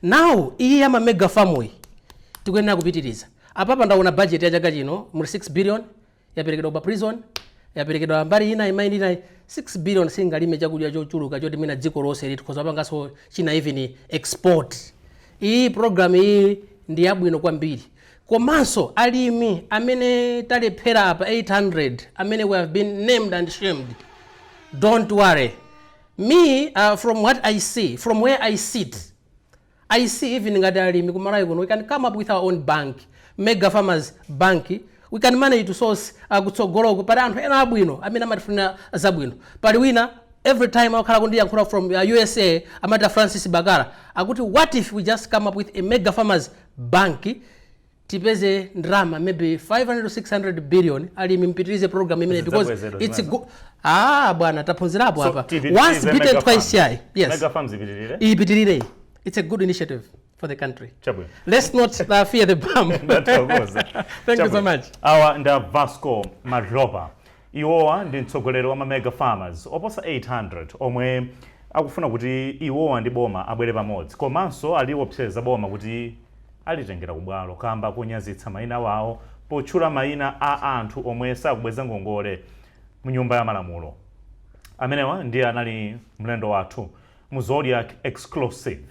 [SPEAKER 2] Now iyi ya ma mega farm iyi tikuyenera kupitiriza. Apapa ndaona budget ya chaka chino muli 6 billion yaperekedwa pa prison, yaperekedwa mbali ina imaini ina. 6 billion singalime chakudya chochuluka choti mina dziko lonse litikhoza panganso china, even export. Iyi program iyi ndi yabwino kwambiri. Komanso alimi amene talephera apa, 800 amene we have been named and shamed, don't worry. Me, from what I see, from where I sit, I see even ngati alimi kumalawi kuno, we can come up with our own bank, Mega Farmers Bank. We can manage to source kutsogoloko. Pali anthu ena abwino amene amatifunira zabwino. Pali wina every time akhala kundiyankhula from USA, amati Francis Bakala, akuti what if we just come up with a Mega Farmers Bank, tipeze ndalama maybe 500 to 600 billion, alimi mpitirize program imene because
[SPEAKER 1] Zidzabwezedwa
[SPEAKER 2] it's
[SPEAKER 1] zimenezo.
[SPEAKER 2] Ah bwana, taphunzirapo
[SPEAKER 1] So,
[SPEAKER 2] apa.
[SPEAKER 1] tipitirize
[SPEAKER 2] Once bitten,
[SPEAKER 1] mega
[SPEAKER 2] twice
[SPEAKER 1] farms.
[SPEAKER 2] shy. Yes.
[SPEAKER 1] Mega farms ipitirire.
[SPEAKER 2] Ipitirire. It's a good initiative for the country.
[SPEAKER 1] Chabwino.
[SPEAKER 2] Let's not fear the bump.
[SPEAKER 1] Ndathokoza.
[SPEAKER 2] Thank you so
[SPEAKER 1] Chabwino.
[SPEAKER 2] much.
[SPEAKER 1] Awa ndi Vasco Madhlopa. Iwowa ndi mtsogoleri wa ma mega farmers oposa 800 omwe akufuna kuti iwowa ndi boma abwere pamodzi, komanso aliwopseza boma kuti alitengera kubwalo kamba kunyazitsa mayina wawo potchula mayina a anthu omwe sakubweza ngongole mu Nyumba ya Malamulo. Amenewa ndiye anali mlendo wathu mu Zodiak Exclusive.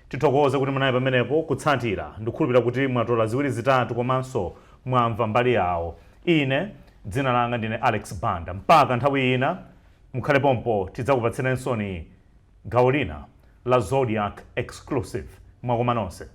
[SPEAKER 1] Tithokoze kuti munali pamenepo kutsatira. Ndikukhulupirira kuti mwatola ziwiri zitatu komanso mwamva mbali yawo. Ine dzina langa ndine Alex Banda. Mpaka nthawi ina, mukhale pompo, tidzakupatsirenso gawo lina la Zodiak Exclusive. Mwakoma nonse.